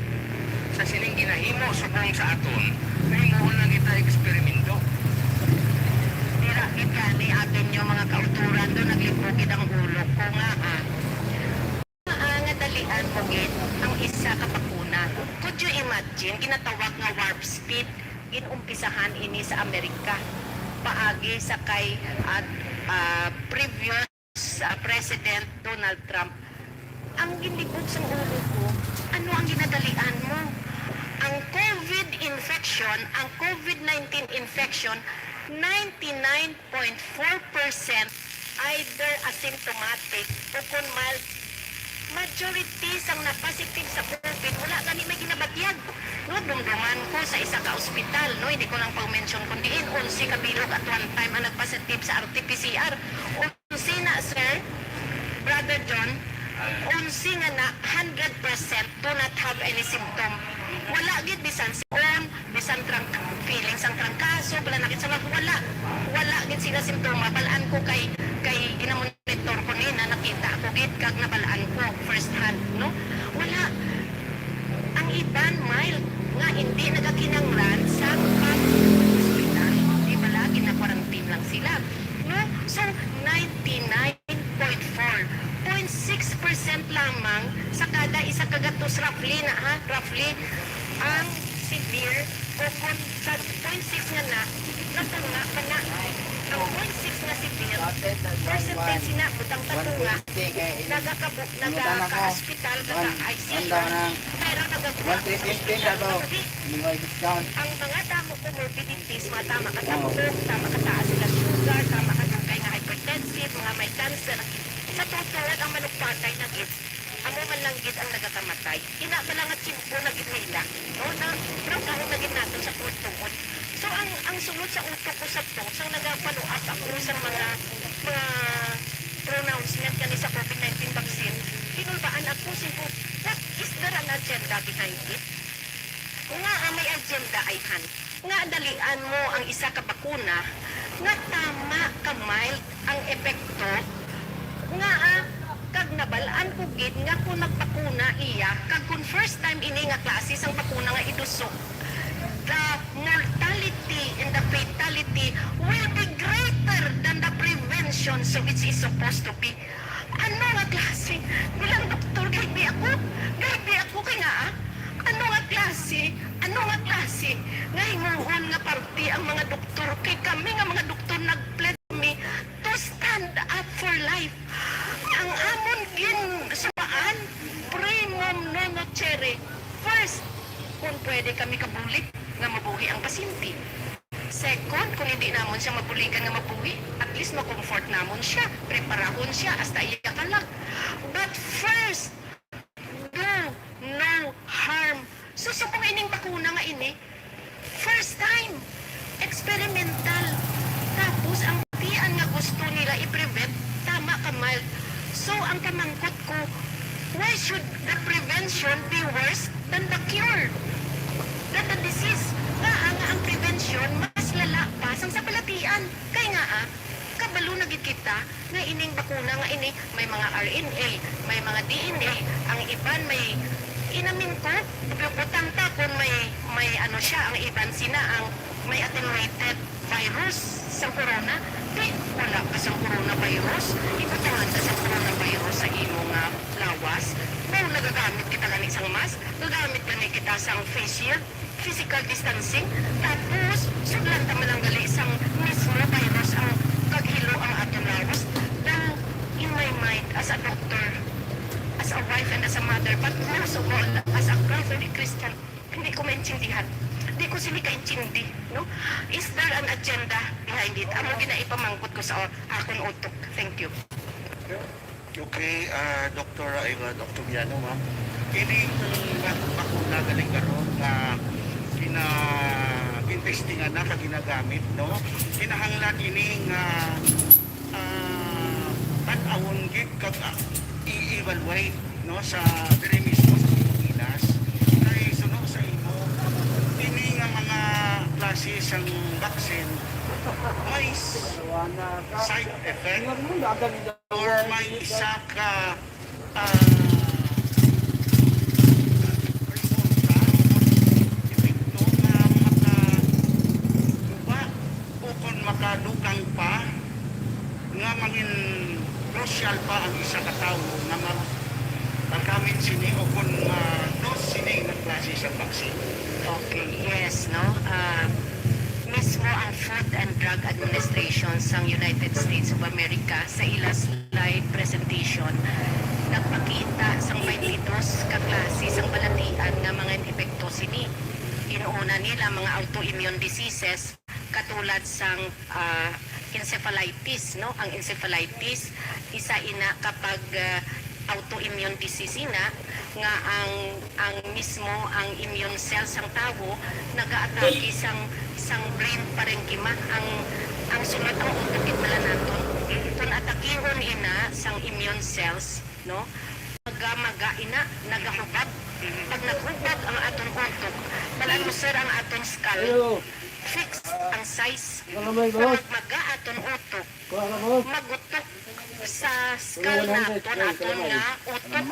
sa sining ginahimo subong sa aton nga himuon lang kita eksperimento? Dira gid gani aton yung mga kauturan do, naglipugid ang ulo ko nga, ah, ah, nga dalian mo gid ang isa ka bakuna. Could you imagine, ginatawag nga warp speed, ginumpisahan ini sa Amerika paagi sa kay, ah, ah, previous ah, President Donald Trump. Ang ginlibog sang ulo ko, ano ang ginadalian mo? Ang COVID infection, ang COVID nineteen infection, ninety-nine point four percent either asymptomatic o kon mild. Majority sang na-positive sa COVID, wala gani may ginabatyag. No, dumduman ko sa isa ka ospital, no, hindi ko lang pag-mention kung diin, onse ka bilog at one time ang nag-positive sa R T P C R. Onse na, sir, Brother John, onse nga na, hundred percent do not have any symptom. Wala gid bisan si on, bisan trang-, feeling sang trangkaso, pananakit sa mag-, wala. Wala gid sila simptoma. Balaan ko kay, kay ginamonitor ko ni na nakita ko gid kag nabalaan ko first hand, no? Wala. Ang iban mild nga hindi nagakinanglan sa pag-ospital. Di bala, gina-quarantine lang sila, no? So, ninety-nine point four, point six percent lamang sa kada isa ka gatos, roughly na, ha, roughly, ang severe o kon sa point six nga na, natunga pa na. Ang point six nga severe, percentage sina butang tatunga, nagakabu-, nagaka-hospital, nagaka-I C U, pero nagabuak sa ospital. Ang mga damo comorbidities, mga tama ka tampok, tama ka taas sila sugar, tama ka dugay nga hypertensive, mga may cancer. Sa tutuod, ang manugpatay na gid, amo man lang gid ang nagakamatay. Ina pa lang nga tiyempo na gid nila, no? Na, na naunahon na gid naton sa pagtugot. So, ang, ang sulod sa utok ko sa to, sang nagapaluas ako sa mga, mga pronouncement kani sa COVID nineteen vaccine, kinulbaan ako, simple, what is there an agenda behind it? Nga, ah, may agenda ay han. Nga dalian mo ang isa ka bakuna nga tama ka mild ang epekto, nga, ah, kag nabal-an ko gid nga kung magbakuna iya, kag kung first time ini nga klase sang bakuna nga idusok, the mortality and the fatality will be greater than the prevention, so which is supposed to be. Ano nga klase? Bilang doktor, gahigbi ako. Gahigbi ako kay nga, ah, ano nga klase? Ano nga klase nga himuon nga parte ang mga doktor? Kay kami nga mga doktor, nag-pledge kami to stand up for life. Ang amon ginsumpaan, primum non nocere. First, kung pwede kami kabulig nga mabuhi ang pasyente. Second, kung hindi namon siya mabuligan nga mabuhi, at least ma-comfort namon siya, preparahon siya hasta iya kalag. But first, do no harm. So, subong ining bakuna nga ini, first time, experimental. Tapos, ang tian nga gusto nila i-prevent, tama ka mild. So, ang pamangkot ko, why should the prevention be worse than the cure, than the disease? Nga, nga ang prevention mas lala pa sang sa balatian. Kay nga, ah, kabalo na gid kita nga ining bakuna nga ini may mga R N A, may mga D N A, ang iban may, inamin ko, butang ta kung may, may ano siya, ang iban sina ang may attenuated virus sang corona. Di, wala ka sang coronavirus, ibutangan ka sang coronavirus sa imo nga lawas. Mao nagagamit kita gani sang mask, gagamit gani kita sang face shield, physical distancing, tapos sudlan ta man lang gali sang mismo virus ang kaghilo ang aton lawas. Daw, in my mind, as a doctor, as a wife and as a mother, but most of all, as a Catholic Christian, hindi ko maintindihan. Hindi ko sini kaintindi, no? Is there an agenda behind it? Amo gina ipamangkot ko sa akon utok. Thank you. Okay, ah, Doktor, ay, ah, Doktor Biano, ma'am. Ini nga bakuna galing karon nga gina-, gintestingan na kag ginagamit, no? Kinahanglan ini nga, ah, tan-awon gid kag, ah, i-evaluate, no, sa diri mismo sa Pilipinas. Kay suno sa imo, ini nga mga klase sang vaccine may s-, side effect. Or may isa ka, ah, resulta o epekto nga makaguba o kon makadugang pa nga mangin crucial pa ang isa ka tawo nga ma-, magamit sini o kon ma-dose sini nga klase sang vaccine. Okay, yes, no? Ah, mismo ang Food and Drug Administration sang United States of America sa ila slide presentation, nagpakita sang twenty-two ka klase sang balatian nga mga epekto sini. Inuna nila mga autoimmune diseases, katulad sang, ah, encephalitis, no? Ang encephalitis, isa ina kapag, ah, autoimmune disease ina nga ang, ang mismo, ang immune cells sang tawo nagaatake sang, sang brain parenchyma, ang, ang sunod ang utok gid bala naton. Kon atakihon ina sang immune cells, no? Magamaga ina, nagahubag. Pag naghubag ang aton utok, bal-an mo, sir, ang aton skull, fix ang size. Sa magmaga aton utok, magutok sa skull naton, aton nga utok.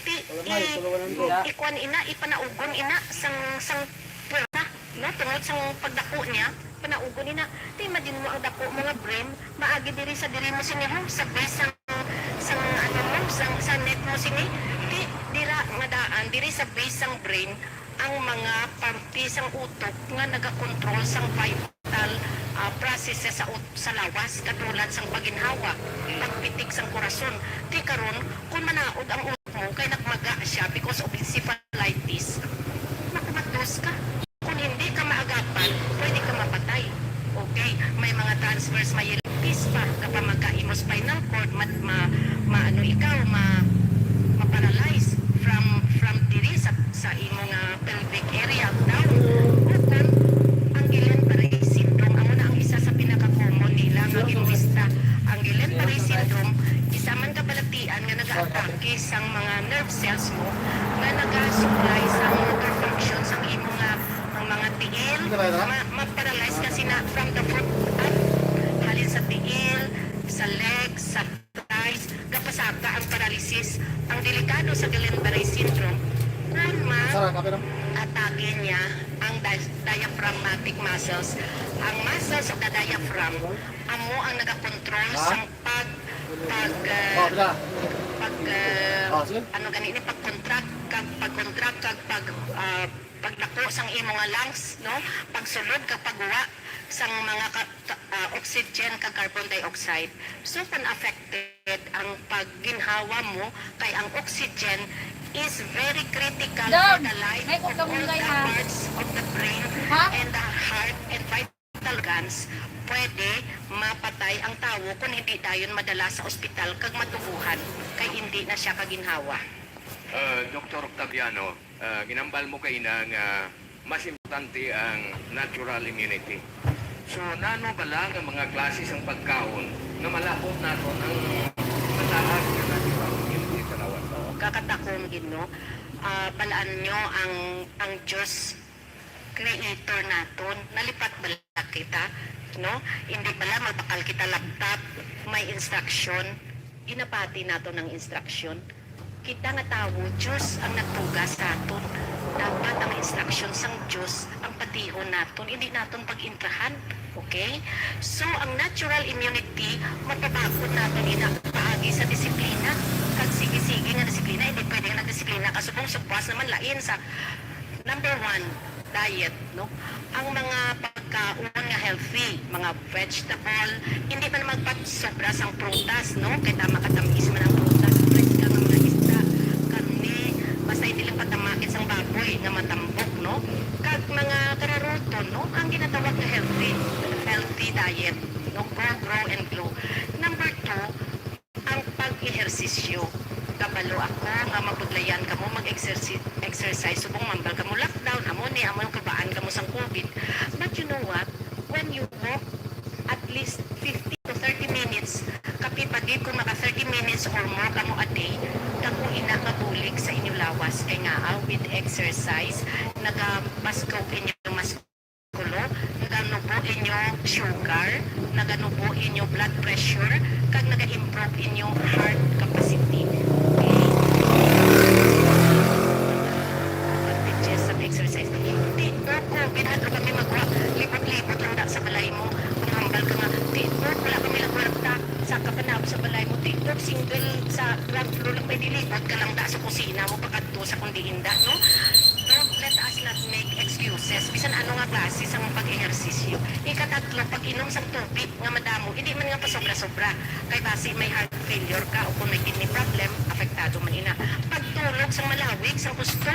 Ti, i-, ikuan ina, ipanaugon ina sang, sang pwersa, no? Tungod sang pagdako niya, panaugon ina. Ti, imagine mo ang dako mo nga brain, maagi diri sa diri mo sini, ho, sa base sang, sang ano mo, sang, sa neck mo sini. Ti, dira nga daan, diri sa base sang brain, ang mga parte sang utok nga nagakontrol sang vital, ah, processes sa ut-, sa lawas, katulad sang paginhawa, pagpitik sang korason. Ti karon, kung manaog ang utok mo kay nagmaga siya because of encephalitis, makumatos ka. Kung hindi ka maagapan, pwede ka mapatay. Okay, may mga transverse myelitis pa, kapamaga imo spinal cord, ma-, ma-, maano ikaw, ma-, ma-paralyze. sa imo nga pelvic area, down, ukon ang Guillain-Barré syndrome. Amo na ang isa sa pinaka-common nila nga ginlista. Ang Guillain-Barré syndrome, isa man ka balatian nga nagaatake sang mga nerve cells mo nga naga-supply sa motor function sang imo nga, ang mga tiil, ma-, ma-paralyze ka sina from the foot up, halin sa tiil, sa legs, sa thighs, gapasaka ang paralysis. Ang delikado sa Guillain-Barré syndrome, kung ma-atake niya ang di-, diaphragmatic muscles, ang muscles of the diaphragm, amo ang nagakontrol sa pag, pag, ah, pag, ah, ano gani ni, pag-contract, kag pag-contract, kag pag, ah, pagdako sang imo nga lungs, no? Pagsulod kag pagguwa sang mga ka-, ka-, ah, oxygen kag carbon dioxide. So, kung affected ang pagginhawa mo, kay ang oxygen is very critical for the life of all the parts of the brain and the heart and vital organs, pwede mapatay ang tawo kung hindi dayon madala sa ospital kag matubohan, kay hindi na siya kaginhawa. Ah, Doktor Octaviano, ah, ginambal mo kaina nga mas importante ang natural immunity. So, nano bala nga mga klase sang pagkaon nga malahok naton ang mataas nga natural immunity sa lawas? Oo, kakadakong gid, no? Ah, balaan nyo ang, ang Diyos, Creator naton. Nalipat bala kita, no? Hindi bala magbakal kita laptop, may instruction, ginapati naton ang instruction. Kita nga tawo, Diyos ang nagbuga sa aton. Dapat ang instruction sang Diyos ang patihon naton, hindi naton pag-intrahan. Okay? So, ang natural immunity, mapabakod naton ina paagi sa disiplina. Kag sige-sige nga disiplina, hindi pwede nga nagdisiplina ka subong sa buwas naman lain sa number one, diet, no? Ang mga pagkaon nga healthy, mga vegetable, hindi man magpasobra sang prutas, no? Kay tama ka, tamis man ang prutas, fresh ka nga mga isda, karne, basta hindi lang patamakit sang baboy nga matambok, no? Kag mga kararuton, no? Ang ginatawag nga healthy, healthy diet, no? Go, grow, and glow. Number two, ang pag-ehersisyo. Kabalo ako nga mabudlayan kamo mag-exerci-, exercise subong mambal kamo lockdown, amo ni, amo yung kabaan kamo sang COVID. But you know what? When you walk at least fifteen to thirty minutes, kapi pa gid kung maka thirty minutes or more kamo a day, dako ina nga bulig sa inyo lawas. Kay nga, ah, with exercise, nagapaskog inyo mas kulo, naganubo inyo sugar, naganubo inyo blood pressure, kag naga-improve inyo heart capacity. Okay? Advantages sa exercise. Ti, no, kung binhadlo kami magwa, libot-libot lang da sa balay mo. Kung hambal ka nga, ti, no, wala kami lang kwarta sa kapanab sa balay mo. Ti, no, single sa ground floor lang, pwede libot ka lang da sa kusina mo, pakadto sa kundi inda, no? Don't let us not make excuses. Bisan ano nga klase sang pag-ehersisyo. Ikatatlo, pag-inom sang tubig nga madamo, hindi man nga pasobra-sobra. Kay basi may heart failure ka o kung may kidney problem, apektado man ina. Pagtulog sang malawig, sang husto,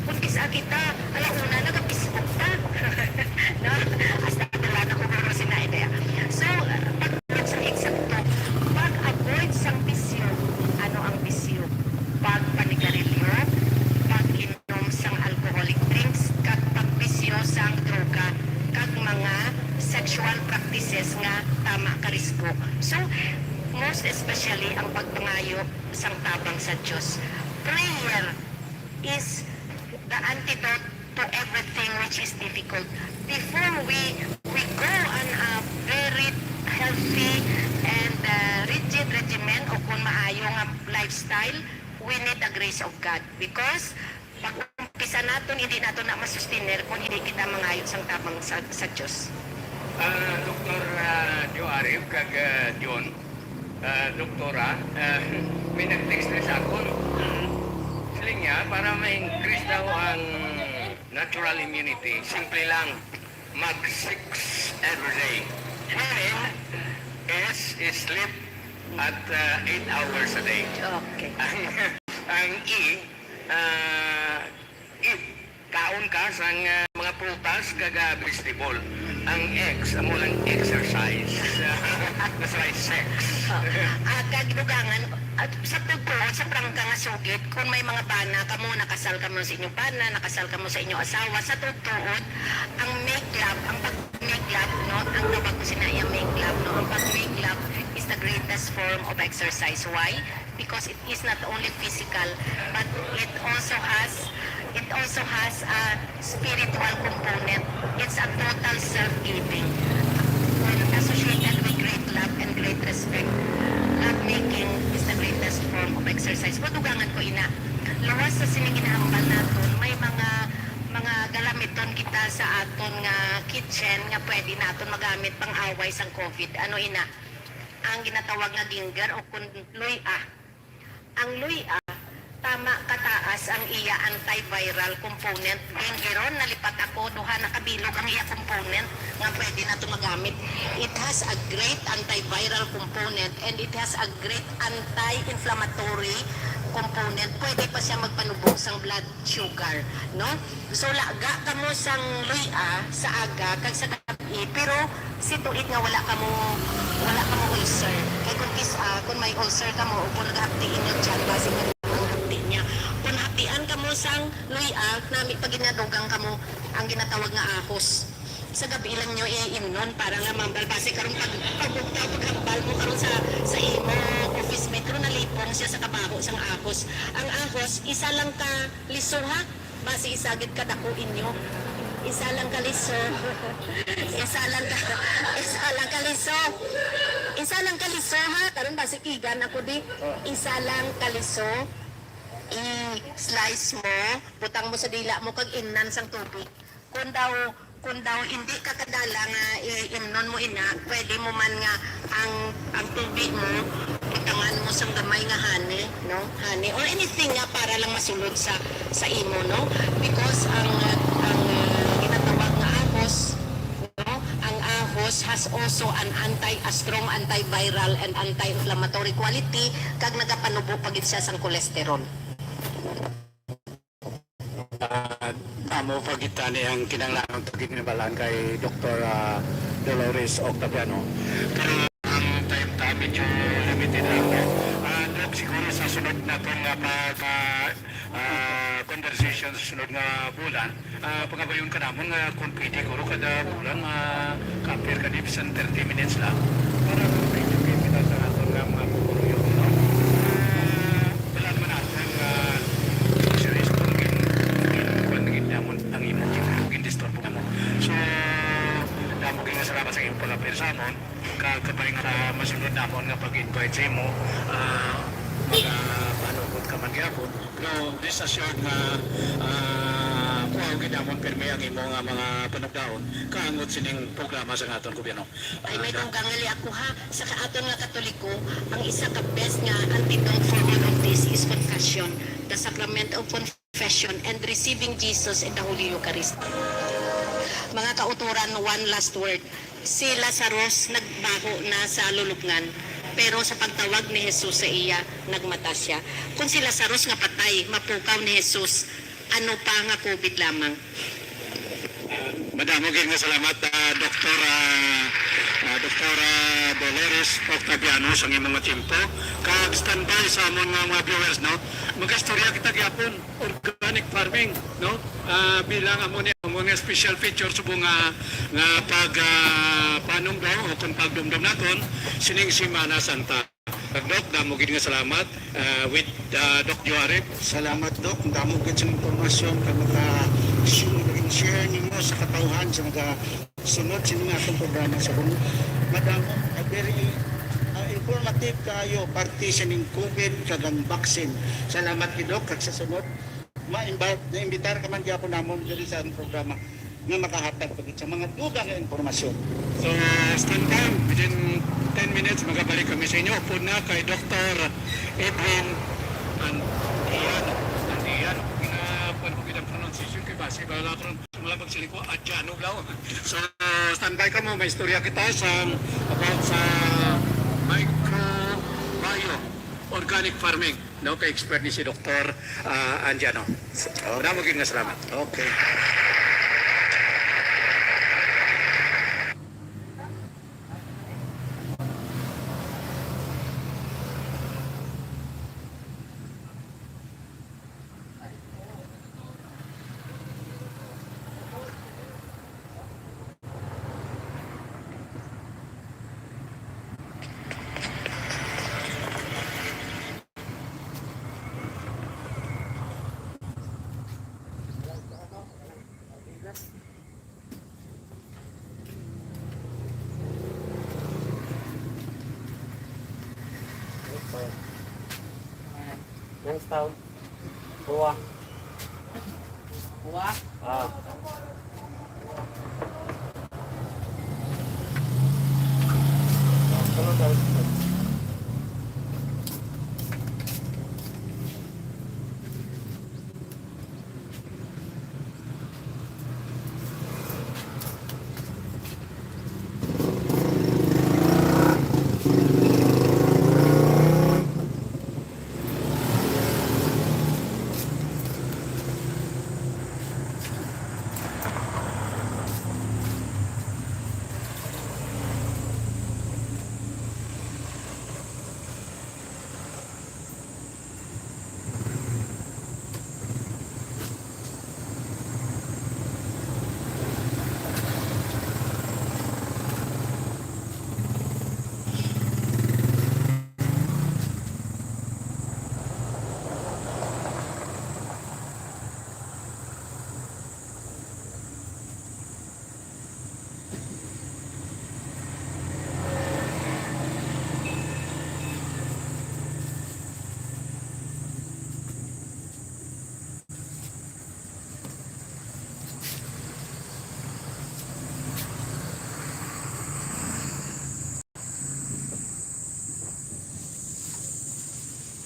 kung kis-a kita, ala una, nagapisog ta. No? Hasta wala na ko guro sina idea. So, pagtulog sang eksakto, pag-avoid sang bisyo. Ano ang bisyo? Pagpanigarilyo, pag-inom sang alcoholic drinks, kag pagbisyo sang droga, kag mga sexual practices nga tama ka risgo. So, most especially ang pagpangayo sang tabang sa Dios. Prayer is the antidote to everything which is difficult. Before we, we go on a very healthy and, uh, rigid regimen o kung maayo nga lifestyle, we need the grace of God. Because pag umpisa naton, hindi naton na masustener kung hindi kita mangayo sang tabang sa, sa Dios. Ah, Doktor, ah, Joe Arif, kag, ah, John, ah, Doktora, ah, may nag-text na sa akon. Siling niya, para ma-increase daw ang natural immunity, simple lang, mag six every day. Wherein, S is sleep at, ah, eight hours a day. Okay. Ang, ang E, ah, eat. Kaon ka sang, ah, mga prutas kag, ah, vegetable. Ang X, amo lang exercise. That's why sex. Ah, kag dugangan, at sa totoo, sa prangka nga sugid, kung may mga bana kamo, nakasal kamo sa inyong bana, nakasal kamo sa inyong asawa, sa totoo, ang make love, ang pag-make love, no, ang tawag ko sina iya make love, no, ang pag-make love is the greatest form of exercise. Why? Because it is not only physical, but it also has, it also has a spiritual component. It's a total self-giving and associated with great love and great respect. Love making is the greatest form of exercise. Madugangan ko ina. Luwas sa sining ginahambal naton, may mga mga galamiton kita sa aton nga kitchen nga pwede naton magamit pang away sang covid. Ano ina? Ang ginatawag nga ginger o kun luy-a. Ang luy-a, tama kataas ang iya antiviral component. Gingeron, nalipat ako, duha na kabilog ang iya component nga pwede nato magamit. It has a great antiviral component and it has a great anti-inflammatory component. Pwede pa siya magpanubo sang blood sugar, no? So, laga kamo sang luy-a sa aga kag sa gab-i, pero see to it nga wala kamo, wala kamo ulcer. Kay kung kis, ah, kung may ulcer kamo o kung nagahapti inyo tiyan, basi nga ang hapti niya. Kung haptian kamo sang luy-a, nami pag ginadugang kamo ang ginatawag nga ahos. Sa gab-i lang nyo i-imnon para nga mambal. Basi karon pag, pagbugtaw, paghambal mo karon sa, sa imo office mate, karon nalipong siya sa kabaho sang ahos. Ang ahos, isa lang ka liso, ha? Basi isa gid ka dako inyo. Isa lang ka liso. Isa lang ka, isa lang ka liso. Isa lang ka liso, ha? Karon basi kigan ako di. Isa lang ka liso. I-slice mo, butang mo sa dila mo, kag imnan sang tubig. Kung daw, kung daw hindi ka kadala nga i-imnon mo ina, pwede mo man nga ang, ang tubi mo, butangan mo sang gamay nga honey, no? Honey or anything nga para lang masulod sa, sa imo, no? Because ang, ang, ah, ginatawag nga ahos, no? Ang ahos has also an anti, a strong antiviral and anti-inflammatory quality, kag nagapanubo pa gid siya sang cholesterol. Ah, amo pa gid tani ang kinahanglan nga ginbalaan kay Doktor, ah, Dolores Octaviano. Pero ang time ta medyo limited lang, no? Ah, Doc, siguro sa sunod naton nga pag, ah, ah, conversation sa sunod nga bulan, ah, pangabayon ka namon nga kung pwede, guro, kada bulan, ah, ka-appear ka di bisan thirty minutes lang para ma-educate kita sa aton nga mga pumuluyo, no? Ah, wala naman natin nga serious kung gin-, gin-, kuwan na gid namon ang imo, gin-, gindisturbo mo. So, damo gid nga salamat sa imong pag-appear sa amon. Ka-, kabay nga masunod namon nga pag-invite sa imo, ah, maka-, panugot ka man gyapon. Pero rest assured nga, ah, kuhaon gid namon pirmi ang imo nga mga panugdaon kaangod sining programa sa aton gobyerno. Ay, may Ah, dunggangali ako, ha. Sa ka-, aton nga Katoliko, ang isa ka best nga antidote for all of this is confession, the sacrament of confession, and receiving Jesus in the Holy Eucharist. Mga kautoran, one last word. Si Lazarus nagbaho na sa lulubngan, pero sa pagtawag ni Jesus sa iya, nagmata sia. Kon si Lazarus nga patay, mapukaw ni Jesus, ano pa nga covid lamang? Madamo gid nga salamat, ah, Doktor, ah, ah, Doktora Dolores Octaviano, sa imong nga tiyempo. Kag standby sa amon nga mga viewers, no? Mag-istorya kita gyapon, organic farming, no? Ah, bilang amo ni, amo nga special feature subong nga, nga pag, ah, panumdom o kung pagdumdom naton sining Semana Santa. Doc, damo gid nga salamat, ah, with, ah, Doc Joarib. Salamat, Doc. Ang damo gid sa impormasyon nga maka-share, share nimo sa katawhan sa mga sunod sa mga atong programa sa bunga. Madam, ah, very, ah, informative kaayo parte sa ning covid kag ang vaccine. Salamat kay Doc, kag sa sunod, ma-invite, na-imbitar ka man gyapon namon diri sa among programa nga makahatag pa gid sa mga dugang nga impormasyon. So, stand by. Within ten minutes, magabalik kami sa inyo. Upod na kay Doktor Edwin Antiano. Antiano. Gina-, kuwan ko gid ang pronunciation kay basi bala karon wala pagsiling ko, Adjano daw. So, stand by kamo. May istorya kita sa, about sa microbiome, organic farming. No, kay expert ni si Doktor, ah, Anjano. So, oh. Damo gid nga salamat. Okay. Ang stout. Kuha. Kuha? Ah. Ano tayo?